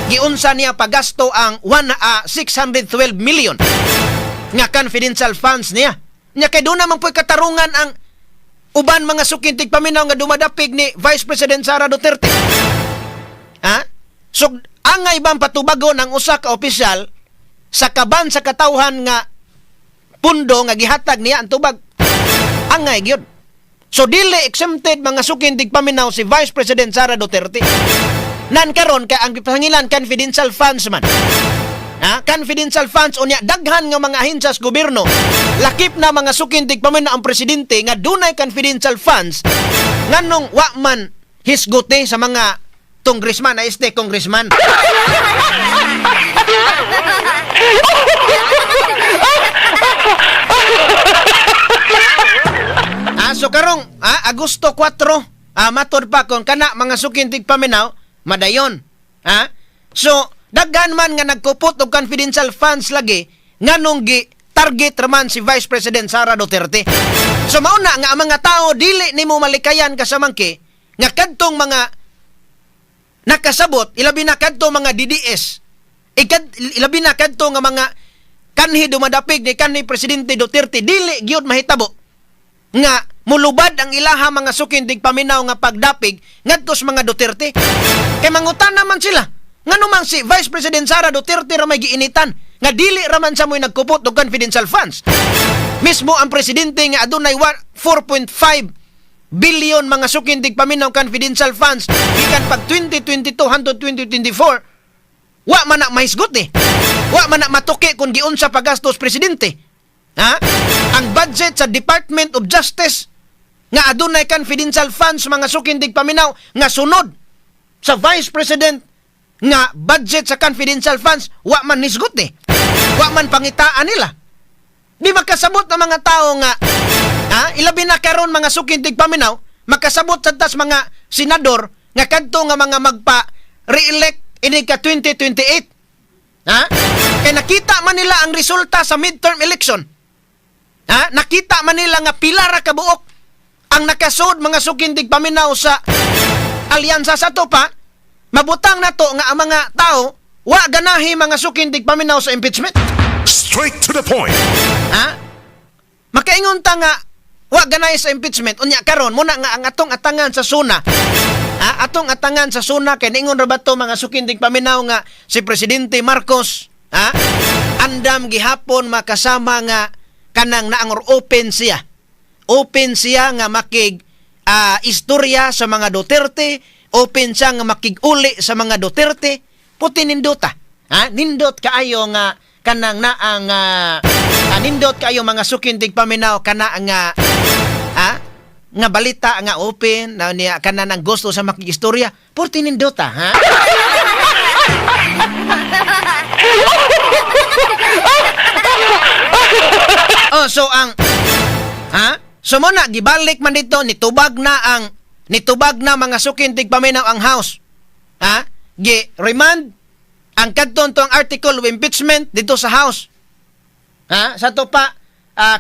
giunsa niya pagasto ang 1 612 million nga confidential funds niya. Nya kay doon naman po'y katarungan ang uban, mga suking tigpaminaw, nga dumadapig ni Vice President Sara Duterte. Ha? So, angay bang patubagon ang usa ka opisyal sa kaban sa katawhan nga pundo nga gihatag niya ang tubag? Angay gyud. So dili exempted, mga suking tigpaminaw, si Vice President Sara Duterte. Nan karon kay ang gipangilan confidential funds man. Ha? Confidential funds, unya daghan nga mga ahensya sa gobyerno. Lakip na, mga suking tigpaminaw, ang presidente nga dunay confidential funds, nganong wa man hisguti sa mga congressman na este congressman. So karong Agosto 4, matod pa kon kana, mga suking tigpaminaw, madayon. Ha? So Daghan man nga nagkupot og confidential funds lagi nganong gi target raman si Vice President Sara Duterte. So mao na nga ang mga tao dili nimo malikayan, kasamangki, nga kadtong mga nakasabot, ilabi na kadto mga DDS, ilabi na kadto nga mga kanhi dumadapig ni kanhi Presidente Duterte, dili gyud mahitabo nga mulubad ang ilaha, mga suking tigpaminaw, nga pagdapig ngadto sa mga Duterte. Kay mangutan naman sila, ngano man si Vice President Sara Duterte ra may giinitan nga dili ra man sa mo'y nagkupot og confidential funds? Mismo ang presidente nga adunay 4.5 billion, mga suking tigpaminaw, confidential funds gikan pag 2022 hangtod 2024, wa man na mahisgot eh. Wa man na matuki kung giunsa pagastos presidente. Ha? Ang budget sa Department of Justice nga adunay confidential funds, mga suking tigpaminaw, nga sunod sa Vice President nga budget sa confidential funds, wa man nisgot eh. Wa man pangitaan nila. Di makasabot ng mga tao nga, ha, ilabi na karon, mga suking tigpaminaw, makasabot sa tas mga senador nga kadto nga mga magpa re-elect ini ka 2028. Ha? Kay nakita man nila ang resulta sa midterm election. Ha? Nakita man nila nga pila ra ka buok ang nakasud, mga suking tigpaminaw, sa alyansa. Sa to pa, mabutang na to nga ang mga tao wa ganahi, mga suking tigpaminaw, sa impeachment. Straight to the point. Ha? Makaingon ta nga wa ganahi sa impeachment, unya karon muna nga ang atong atangan sa SONA. Ha? Atong atangan sa SONA kay niingon ra ba to, mga suking tigpaminaw, nga si Presidente Marcos, ha, andam gihapon makasama nga kanang naangor open siya. Open siya nga makig istorya sa mga Duterte, open siya nga makig-uli sa mga Duterte, puti nindota. Ha? Nindot kaayo nga kanang naang nindot kaayo, mga suking tigpaminaw, kana nga, ha, nga balita nga open na niya kana ang gusto sa makigistorya, puti nindota, ha. Oh, so ang, ha? So mo na gibalik man dito, nitubag na, mga suking tigpaminaw, ang House. Ha? Gi remand ang kadton to ang article of impeachment dito sa House. Ha? Sa to pa,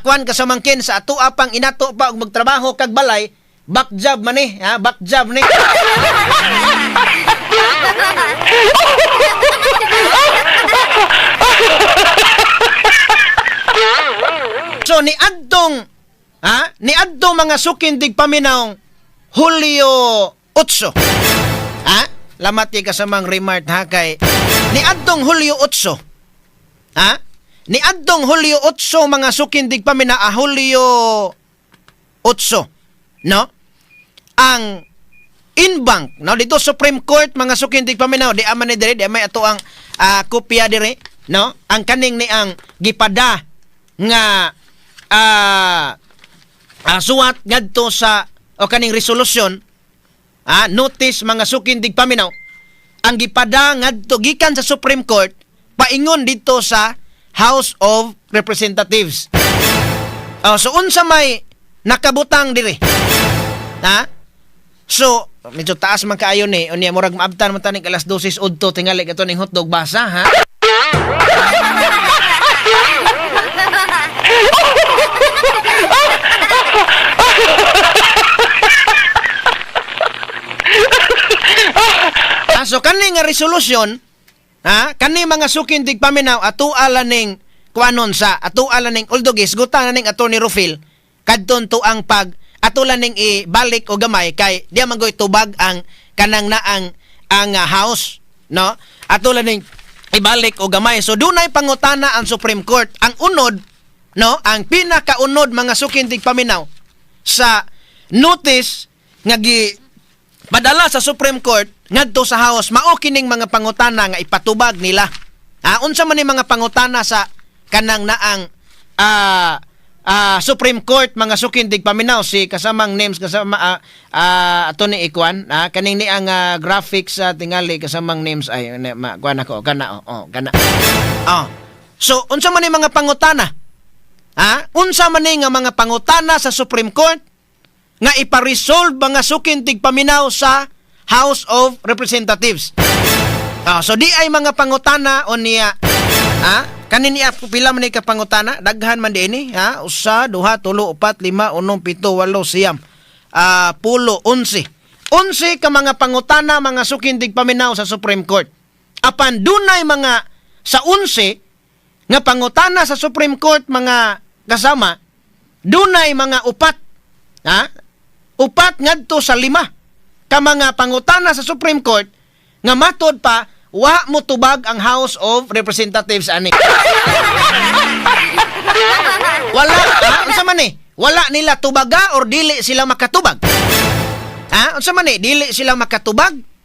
kuan kasamangkin sa atua pang inato pa og magtrabaho kag balay, back job man ni, ha? Back job ni. So ni adtong, ha, ni adtong, mga suking tigpaminaw, Hulyo 8. Ha? Lamat kay kasamang remark, ha, kay ni adtong Hulyo 8. Ha? Ni adtong Hulyo 8, mga suking tigpaminaw, Hulyo 8, no? Ang en banc, no, dito Supreme Court, mga suking tigpaminaw, di aman ni dire, di may ato ang kopya dire, no? Ang kaning ni ang gipada nga suwat ngadto sa o kaning resolusyon, notice, mga suking tigpaminaw, ang gipada ngadto gikan sa Supreme Court paingon dito sa House of Representatives. Oh, so unsa may nakabutang diri? Ha? So, medyo taas man kaayo ni. Unya murag maabtan man tanig alas 12 udto tingali kato ning hotdog basa, ha. So kani nga resolusyon, ha, kani, mga suking tigpaminaw, ato ala ning kuanon sa ato ala ning although gisgutan na ning Attorney Rufil kadton to ang pag ato lang ning ibalik o gamay kay di man goy tubag ang kanang naang ang House, no? Ato lang ning ibalik o gamay. So dunay pangutana ang Supreme Court. Ang unod, no, ang pinakaunod, mga suking tigpaminaw, sa notice nga gi padala sa Supreme Court ngadto sa House mao kining mga pangutana nga ipatubag nila. Unsa man ni mga pangutana sa kanang naang Supreme Court, mga suking tigpaminaw? Si kasamang names, kasama ato ni ikuan, kaning ni ang graphics sa tingali kasamang names ay ma, kuan ako kana, oh, oh kana, oh. So unsa man ni mga pangutana, ha, unsa man ni nga mga pangutana sa Supreme Court nga ipa-resolve, mga suking tigpaminaw, sa House of Representatives? Ah, so di ay mga pangutana o niya, ha? Kanin niya pila man ni ka pangutana? Daghan man di ini, ha? Usa, duha, tulo, upat, lima, unom, pito, walo, siyam. Ah, 10, 11. 11 ka mga pangutana, mga suking tigpaminaw, sa Supreme Court. Apan dunay mga sa 11 nga pangutana sa Supreme Court, mga kasama, dunay mga upat, ha? Upat ngadto sa lima ka mga pangutana sa Supreme Court nga matod pa wa mo tubag ang House of Representatives ani. Wala, ha? Unsa man eh? Wala nila tubaga or dili sila makatubag? Ha? Unsa man eh? Dili sila makatubag?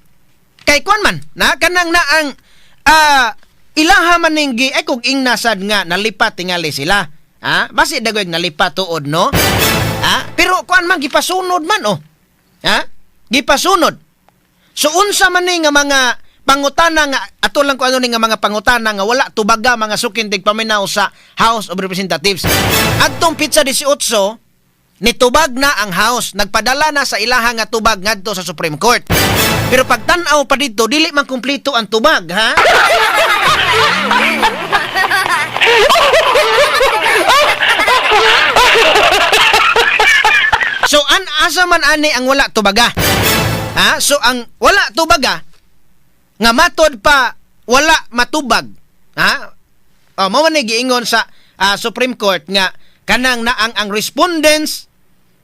Kay kuan man, na kanang na ang ilaha man ning gi ay kung ingnasad nga nalipat tingali sila. Ha? Basi dagoy nalipat tuod, no? Ha? Pero kuan man, gipasunod man oh. Ha? Gipasunod. So unsa man ni nga mga pangutana nga ato lang ko ano ni nga mga pangutana nga wala tubaga, mga suking tigpaminaw, sa House of Representatives? Adtong petsa 18 nitubag na ang House, nagpadala na sa ilaha nga tubag ngadto sa Supreme Court. Pero pagtan-aw pa dito, dili man kumpleto ang tubag, ha? So an asa man ani ang wala tubaga? Ha? So ang wala tubaga nga matod pa wala matubag. Ha? Oh, mao man ni giingon sa Supreme Court nga kanang na ang respondents,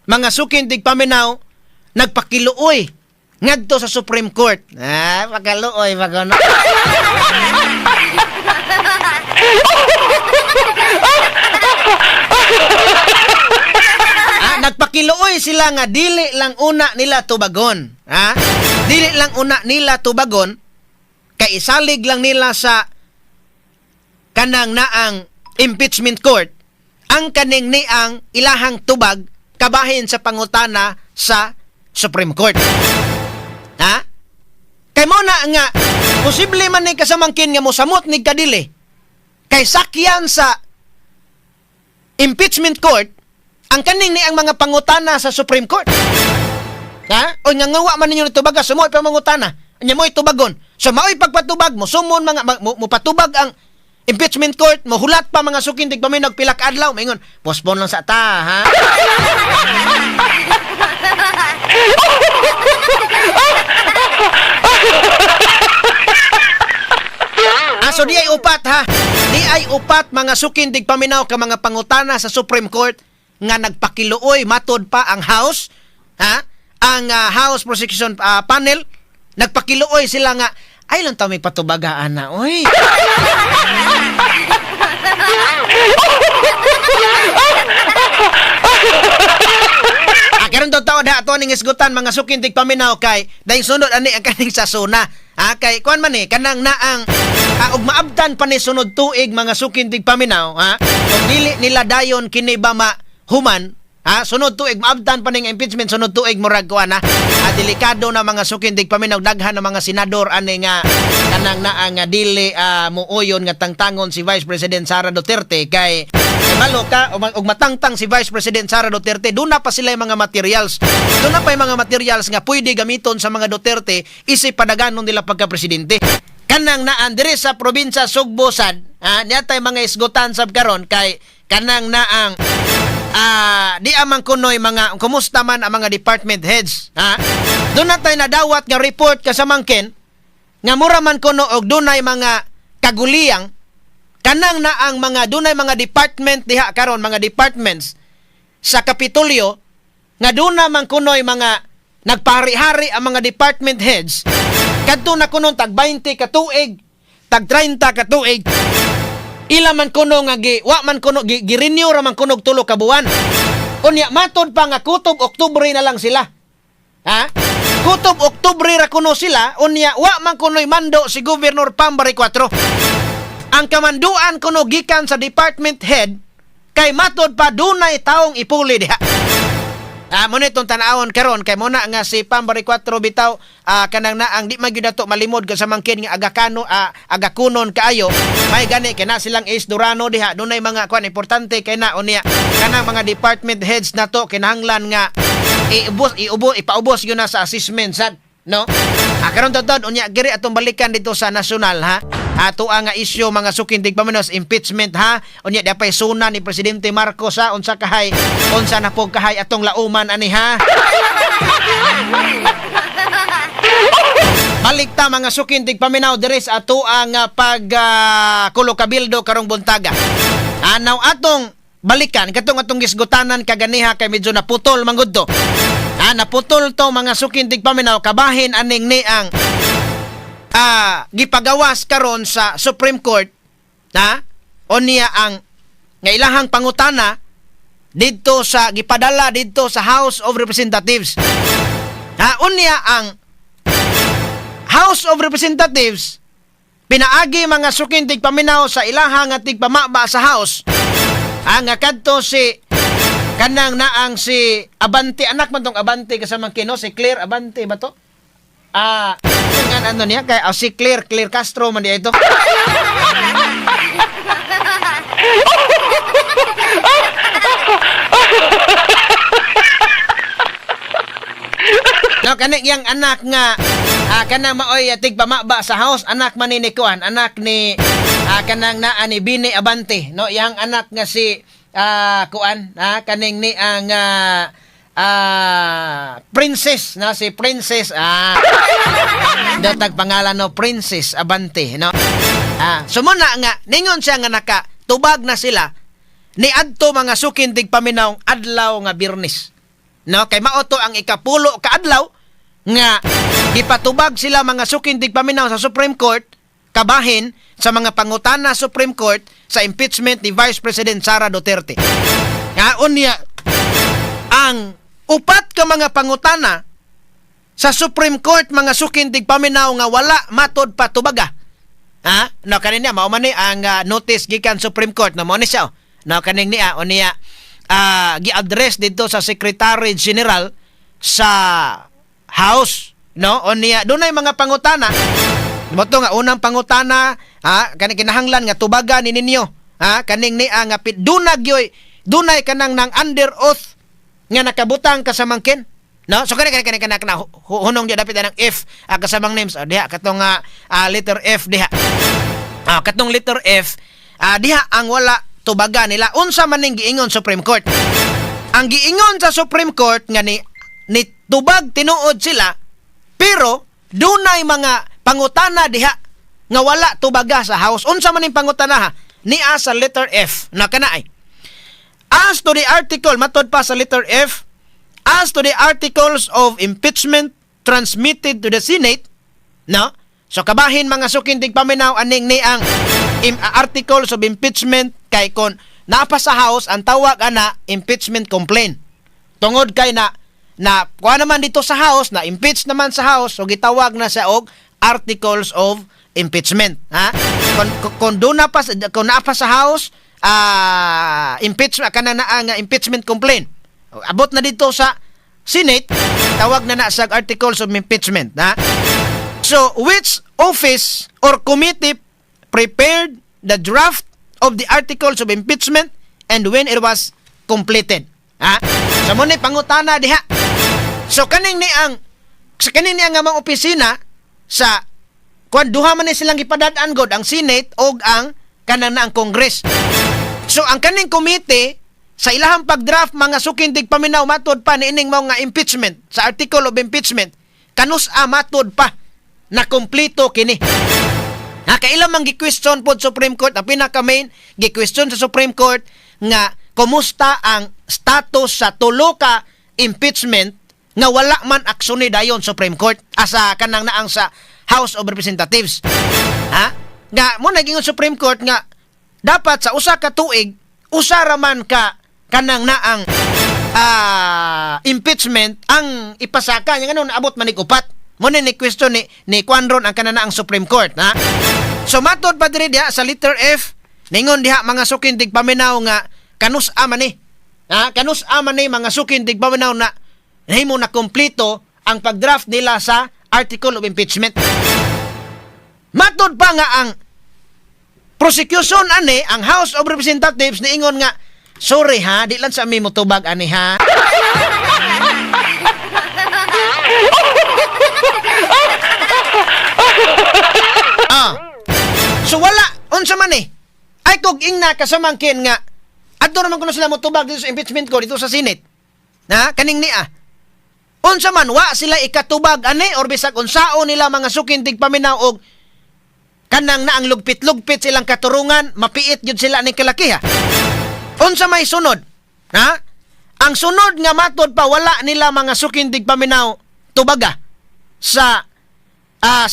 mga suking tigpaminaw, nagpakiluoy ngadto sa Supreme Court. Ah, pakaluoy pa kuno. Ah, nagpakiluoy sila nga dili lang una nila tubagon. Ha? Dili lang una nila tubagon kay isalig lang nila sa kanang naang impeachment court ang kaning niang ilahang tubag kabahin sa pangutana sa Supreme Court. Ha? Kay mo na nga posible man ni kasamangkin nga mosamot ni kadili kay sakyan sa impeachment court ang kaning ni ang mga pangutana sa Supreme Court. Ha? O nga ngawa man ninyo nitubaga, sumoy pa mangutana. Nya mo'y tubagon. So mao'y pagpatubag mo, sumon mga mo patubag ang impeachment court, mo hulat pa, mga suking tigpaminaw, pila ka adlaw, maingon, postpone lang sa ta, ha? Ah, so di ay upat, ha. Di ay upat, mga suking tigpaminaw, ka mga pangutana sa Supreme Court nga nagpakiluoy matod pa ang House, ha? Ang House Prosecution Panel nagpakiluoy sila nga ay lang ta may patubagaan na, oy. Ah, karon daw taon ha ato ning isgutan, mga suking tigpaminaw, kay dahil sunod ani ang kaning sa SONA. Ah, kay kuan man eh kanang naang ug maabtan pa ni sunod tuig, mga suking tigpaminaw, ha. Ug dili nila dayon kini ba ma human, ha, sunod tuig maabtan pa ning impeachment sunod tuig, murag kuan ha. Ah, delikado na, mga suking tigpaminaw, daghan ng mga senador ani nga kanang naa nga dili muuyon nga tangtangon si Vice President Sara Duterte kay balo ka og matangtang si Vice President Sara Duterte, duna pa sila yung mga materials. Duna pa yung mga materials nga pwede gamiton sa mga Duterte isip padaganon nila pagka-presidente. Kanang naan diri sa probinsya Sugbo sad, ha, niya mga isgutan sab karon kay kanang naang di amang kunoy mga kumusta man ang mga department heads, ha? Doon na tayo nadawat nga report kasamangkin nga mura man kuno og dunay mga kaguliyang kanang na ang mga dunay mga department diha karon, mga departments sa Kapitolyo nga duna man kunoy mga nagpahari-hari ang mga department heads kadto na kuno tag 20 ka tuig, tag 30 ka tuig. Ila man kuno nga gi wa man kuno gi, gi-renew ra man kuno og 3 ka buwan. Unya matod pa nga kutob Oktubre na lang sila, ha? Kutob Oktubre ra kuno sila, unya wa man kuno'y mando si Governor Pam Baricuatro. Ang kamanduan kuno gikan sa department head kay matod pa dunay taong ipuli diha. Ah, mo itong tan-awon karon kay mo na nga si Pam Baricuatro bitaw kanang naang di magyud nato malimod ka sa mangkin nga agakano agakunon kaayo. May gani kay na silang Ace Durano diha, dunay mga kuan importante kay na unya kanang mga department heads nato kinahanglan nga iubos iubo ipaubos yun na sa assessment sad, no? Ah, Karon taon unya giri atong balikan dito sa nasyonal ha. Ato ang nga isyu, mga suking tigpaminaw, impeachment ha. Unya di pay suna ni Presidente Marcos ha, unsa kahay, unsa na po kahay atong lauman ani ha. Balik ta, mga suking tigpaminaw, diri sa ato ang pag kulo kabildo karong buntaga. Now atong balikan katong atong gisgutanan kaganiha kay medyo naputol manggod to. Naputol to, mga suking tigpaminaw, kabahin aning ni ang gipagawas karon sa Supreme Court ha o niya ang nga ilahang pangutana didto sa gipadala didto sa House of Representatives. Ha, unya ang House of Representatives pinaagi, mga suking tigpaminaw, sa ilahang nga tigpamaba sa House. Ang nga kadto si kanang naang si Abante, anak man tong Abante kasamang kino, si Claire Abante ba to? Nga ano niya kay si Claire Claire Castro man di ito. No, kani yang anak nga kanang maoy tigpamaba sa house, anak man ni kuan, anak ni kanang naa ni Bini Abante, no, yang anak nga si kuan, kaning ni ang princess na si Princess datag pangalan, no, Princess Abante, no. So muna nga ningon siya nga naka tubag na sila ni adto, mga suking tigpaminaw, adlaw nga Biyernes. No, kay mao to ang ikapulo ka adlaw nga gipatubag sila, mga suking tigpaminaw, sa Supreme Court kabahin sa mga pangutana Supreme Court sa impeachment ni Vice President Sara Duterte. Nga unya ang upat ka mga pangutana sa Supreme Court, mga suking tigpaminaw, nga wala matod patubaga. Ha? No, kanin niya mao man ni ang notice gikan Supreme Court, no, mao ni siya. Oh. No, kaning niya o niya gi-address dito sa Secretary General sa House, no? O niya dunay mga pangutana. Mo to nga unang pangutana ha, kani kinahanglan nga tubagan ni ninyo. Ha, kaning niya nga dunag yoy dunay kanang nang under oath nga nakabutang kasamangkin. No? So kani kani kani kani kana hunong di dapit anang F kasamang names oh, diha katong letter F diha. Katong letter F diha ang wala tubaga nila. Unsa man ning giingon Supreme Court? Ang giingon sa Supreme Court nga ni tubag tinuod sila pero dunay mga pangutana diha nga wala tubaga sa House. Unsa man ning pangutana ha? Nia sa letter F na kana ay. As to the article, matod pa sa letter F, as to the articles of impeachment transmitted to the Senate, no? So kabahin, mga suking tigpaminaw, aning ni ang articles of impeachment kay kon naa pa sa House ang tawag ana impeachment complaint. Tungod kay na na kuha naman dito sa House, na impeach naman sa House, so gitawag na siya og articles of impeachment, ha? Kung doon na pa kung naa pa sa House impeachment kana na ang impeachment complaint. Abot na dito sa Senate, tawag na na sa articles of impeachment, ha? So, which office or committee prepared the draft of the articles of impeachment and when it was completed? Ha? So, mo ni pangutana diha. So, kaning ni ang sa kaning ni ang nga mga opisina sa kuan duha man ni silang gipadad-an god, ang Senate og ang kanang na ang Congress. So ang kaning committee sa ilahang pag-draft, mga suking tigpaminaw, matod pa niining mao nga impeachment sa article of impeachment, kanus-a matod pa na kompleto kini. Ha, kailan man gi-question pod Supreme Court, ang pinaka main gi-question sa Supreme Court nga kumusta ang status sa tulo ka impeachment nga wala man aksyon ni dayon Supreme Court asa kanang naang sa House of Representatives. Ha? Nga mo naging Supreme Court nga dapat sa usa ka tuig usa ra man ka kanang naang impeachment ang ipasaka nya ngano naabot man upat. Mo ni question ni Kwan ron ang kanang ang Supreme Court ha. So matod pa diri diha sa letter F, ningon diha, mga suking tigpaminaw, nga kanus-a man ni. Ha, kanus-a man ni, mga suking tigpaminaw, na nahimo na kompleto ang pag-draft nila sa article of impeachment. Matod pa nga ang prosecution ani, ang House of Representatives niingon nga sorry ha, di lang sa mi motubag ani ha. Ah. So wala, unsa man eh. Ay kog ingna kasamangkin nga adto naman kuno sila motubag dito sa impeachment ko dito sa Senate. Na kaning niya. Unsa man, wa sila ikatubag ani or bisag unsaon nila, mga suking tigpaminaw, og kanang na ang lugpit-lugpit silang katurungan, mapiit gyud sila ni kalakiha. Unsa may sunod? Ha? Ang sunod nga matod pa wala nila, mga suking tigpaminaw, tubaga sa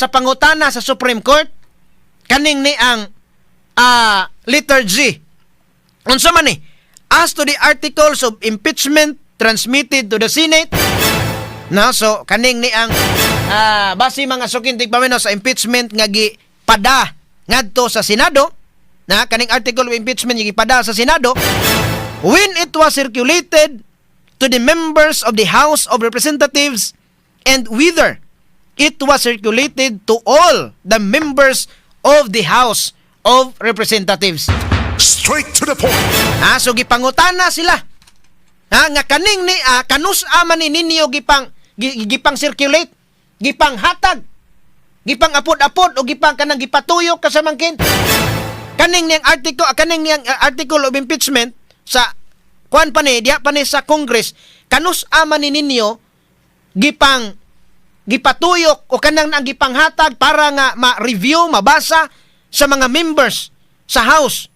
pangutana sa Supreme Court kaning ni ang letter G. Unsa man ni? As to the articles of impeachment transmitted to the Senate. No, so kaning ni ang base, mga suking tigpaminaw, sa impeachment nga gipada ngadto sa Senado, na kaning article of impeachment nga gipada sa Senado, when it was circulated to the members of the House of Representatives and whether it was circulated to all the members of the House of Representatives. Straight to the point. Ha, so gipangutana sila. Ha, nga kaning ni kanus man ni ninyo gipang circulate, gipang hatag, gipang apod-apod o gipang kanang gipatuyok kasamangkin. Kaning niyang article of impeachment sa kuan pa ni, diha pa ni sa Congress, kanus man ni ninyo gipang gipatuyok o kanang ang gipanghatag para nga ma-review, mabasa sa mga members sa House.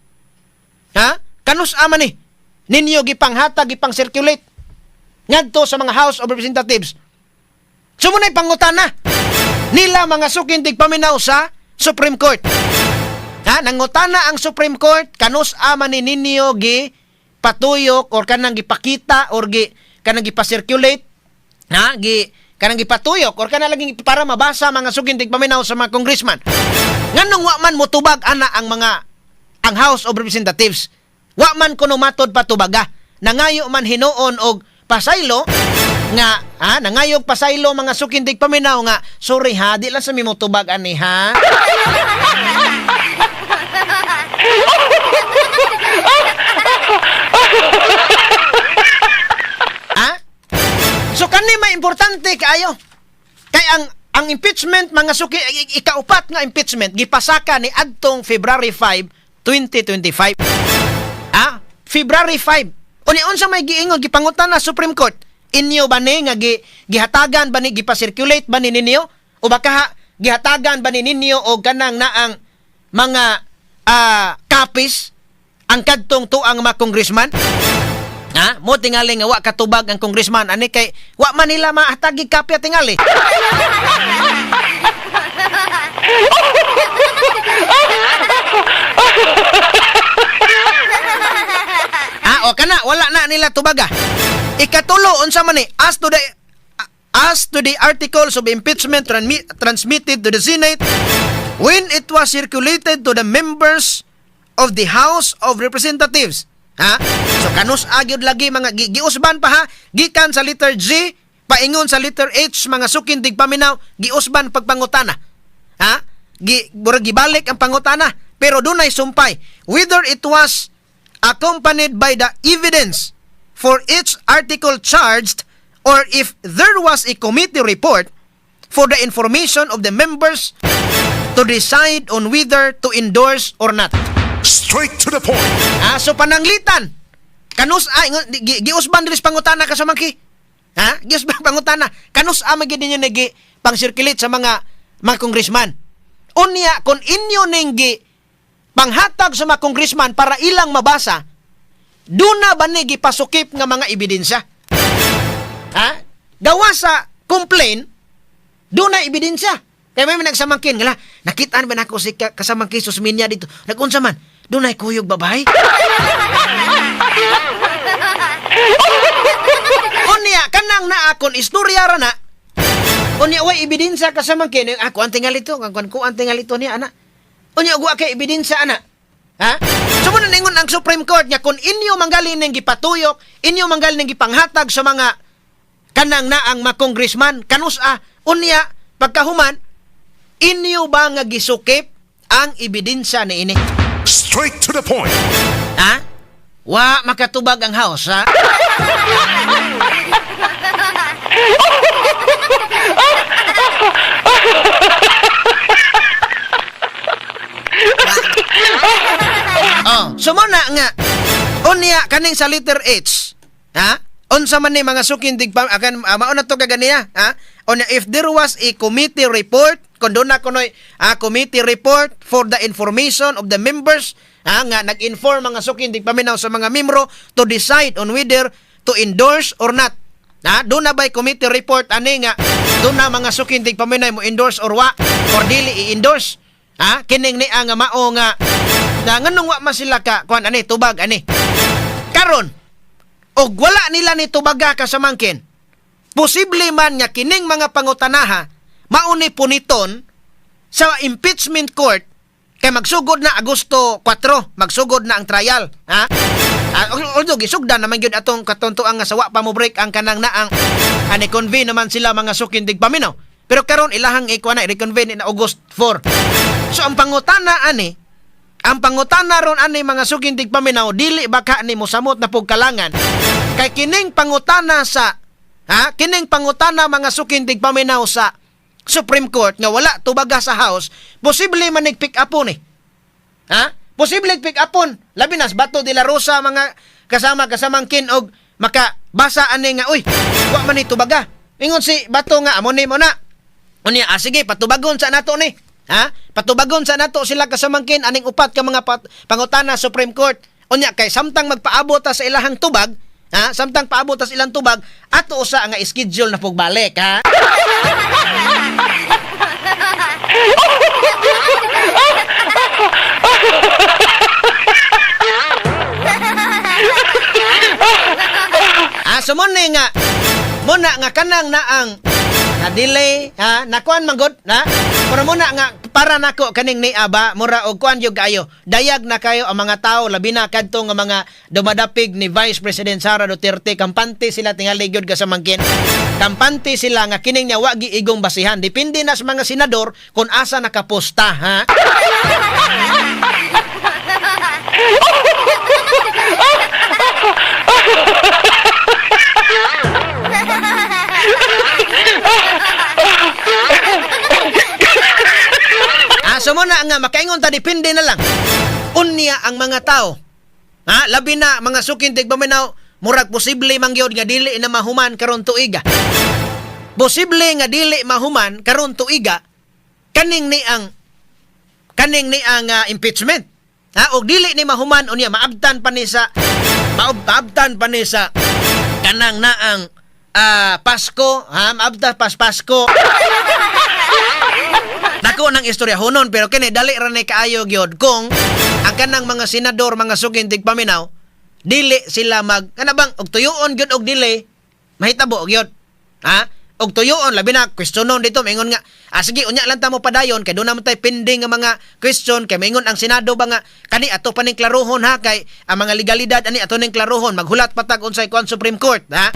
Ha? Kanus man ni ninyo gipanghatag, gipang-circulate ngadto sa mga House of Representatives? So muna'y pangutana nila, mga suking tigpaminaw, sa Supreme Court. Ha? Nangutana ang Supreme Court, kanus man ni ninyo gi patuyok or kanang gipakita or gi kanang gipacirculate, ha, gi kanang gipatuyok or kanang lagi para mabasa, mga suking tigpaminaw, sa mga congressman? Nganong wa man motubag ana ang mga ang House of Representatives? Wa man kuno matod patubaga. Nangayo man hinuon og pasaylo nga, ha, nangayog pasaylo, mga suking tigpaminaw, nga sorry ha, di lang sa mi motubag ani ha. Ha? So kani may importante kaayo. Kay ang impeachment, mga suki, ikaupat nga impeachment gipasaka ni adtong February 5, 2025. Ah, February 5. Uni unsa may giingon, gipangutan na Supreme Court? Inyo ba ni nga gihatagan ba ni, gipacirculate ba ni ninyo o baka gihatagan ba ni ninyo og kanang naang mga copies ang kadtong tuang mga congressman? Ha? Mo tingali nga wa katubag ang congressman ani kay wa man nila mahatagi kopya tingali. Ah, o kana wala na nila tubaga. Ikatulo, unsa man ni? As to the articles of impeachment transmitted to the Senate, when it was circulated to the members of the House of Representatives. Ha? So kanus agyod lagi mga giusban pa ha, gikan sa letter G paingon sa letter H, mga suking tigpaminaw, giusban pagpangutana. Ha? Gi murag gibalik ang pangutana pero dunay sumpay, whether it was accompanied by the evidence for each article charged or if there was a committee report for the information of the members to decide on whether to endorse or not. Straight to the point. Ah, so pananglitan. Kanus ay giusban diri sa pangutana ka sa mangki. Ha? Giusban pangutana. Kanus a man gid ninyo nagi pang-circulate sa mga congressman? Unya kon inyo ning gi panghatag sa mga congressman para ilang mabasa, duna ba ni gipasukip nga mga ebidensya? Ha? Gawa sa complaint, duna ebidensya. Kaya may nagsamangkin, ngala, nakitaan ba nako si kasamangkin Susminya dito? Nagunsa man? Dunay kuyog babae. Unya, kanang naakon, istorya ra na. Unya, way ebidensya kasamangkin. Ako ang tingali to, ang kuan ko ang tingali to niya, ana. Unya, wa kay ebidensya, ana. Ha? So mo ningon ang Supreme Court nga kung inyo manggalin ng gipatuyok, inyo manggalin ng gipanghatag sa mga kanang naang mga congressman, kanus a, unya, pagkahuman, inyo ba nga gisukip ang ebidensya ni ini? Straight to the point. Ha? Wa makatubag ang House, ha? Oh, so mo na nga unya kaning sa letter H, ha? Unsa man ni, mga suking tigpa akan mao na to kaganiya, ha? Unya, if there was a committee report, kung doon na kunoy committee report for the information of the members, ha, nga nag-inform, mga suking tigpaminaw, sa mga membro to decide on whether to endorse or not. Ha, doon na ba'y committee report ani nga doon na, mga suking tigpaminaw, mo endorse or wa or dili i-endorse? Ha, kining ni nga mao nga na nganong wa man sila ka kuan ani, tubag ani. Karon, og wala nila ni tubaga, kasamangkin, posible man nga kining mga pangutanaha mauni puniton sa impeachment court kay magsugod na Agosto 4, magsugod na ang trial, ha? Although gisugdan naman gyud atong katuntuan nga sawa pa mo break ang kanang naang ani, convene naman sila, mga suking tigpaminaw. Pero karon ilahang ikuha na i-reconvene in August 4. So ang pangutana ron ani, mga suking tigpaminaw, dili baka ni mosamot na pugkalangan kay kining pangutana sa, ha, kining pangutana, mga suking tigpaminaw, sa Supreme Court nga wala tubaga sa House, posible man pick upon eh. Ha? Posible pick upon. Labi na sa Bato de la Rosa, mga kasama kasamangkin, og makabasa ani nga, "Uy, wa man ni tubaga." Ingon si Bato nga amo ni mo na. Unya, sige, patubagon sa nato ni. Ha? Patubagon sa nato sila, kasamangkin, aning upat ka mga pangutana Supreme Court. Unya kay samtang magpaabot ta sa ilahang tubag, ha? Samtang paabot ta sa ilang tubag, ato usa nga schedule na pagbalik, ha? So mo ni nga muna nga kanang naang na delay, ha, nakuan man gud na, pero muna nga para nako kaning ni aba mura og kuan gyud kaayo, dayag na kayo ang mga tao, labi na kadto nga mga dumadapig ni Vice President Sara Duterte. Kampante sila tingali gyud, kasamangkin, kampante sila nga kining niya wa giigong basihan. Depende na sa mga senador kung asa nakaposta, ha. So mo na nga makaingon ta, depende na lang. Unya ang mga tao. Ha, labi na mga suking tigpaminaw, murag posible man gyud nga dili na mahuman karon tuiga. Posible nga dili mahuman karon tuiga kaning ni ang impeachment. Ha, og dili ni mahuman unya maabtan pa ni sa kanang naang Pasko, ha, maabtan pas Pasko. Dako ng istorya hunon, pero kini dali ra ni kaayo gyud kung ang kanang mga senador, mga suking tigpaminaw, dili sila mag kana bang og tuyoon gyud og dili mahitabo gyud, ha, og tuyoon, labi na questionon dito, maingon nga, "Ah, sige, unya lang ta mo padayon kay doon naman tay pending nga mga question," kay maingon ang Senado ba nga, "Kani ato pa ning klarohon, ha, kay ang mga legalidad ani ato ning klarohon, maghulat patag unsay kuan Supreme Court," ha.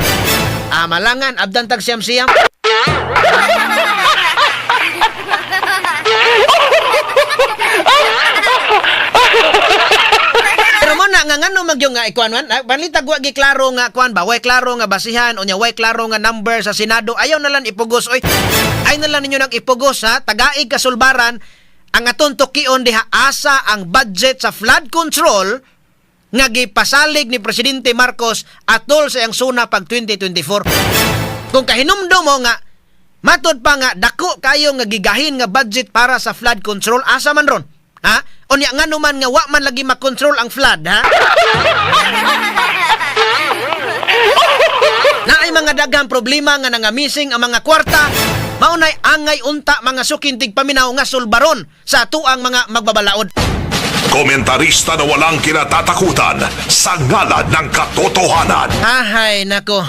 Malangan abdan tag siyam-siyam. Pero mo na nga ngano magyong nga ikuan man, panlitag wa gi klaro nga kuan ba, way klaro nga basihan, unya way klaro nga number sa Senado. Ayaw na lang ipugos oy. Ay na lang ninyo nang ipugos, ha, tagaig kasulbaran ang aton tukion diha, asa ang budget sa flood control nga gipasalig ni Presidente Marcos atol sa iyang SONA pag 2024. Kung kahinumdom mo nga matod pa nga dako kayo nga gigahin nga budget para sa flood control, asa man ron? Ha? Unya ngano man nga wa man lagi makontrol ang flood, ha? Naay mga daghang problema nga nangamising ang mga kwarta, maunay angay unta, mga suking tigpaminaw, nga sulbaron sa atuang mga magbabalaod. Komentarista na walang kinatatakutan sa ngalan ng katotohanan. Ahay, nako.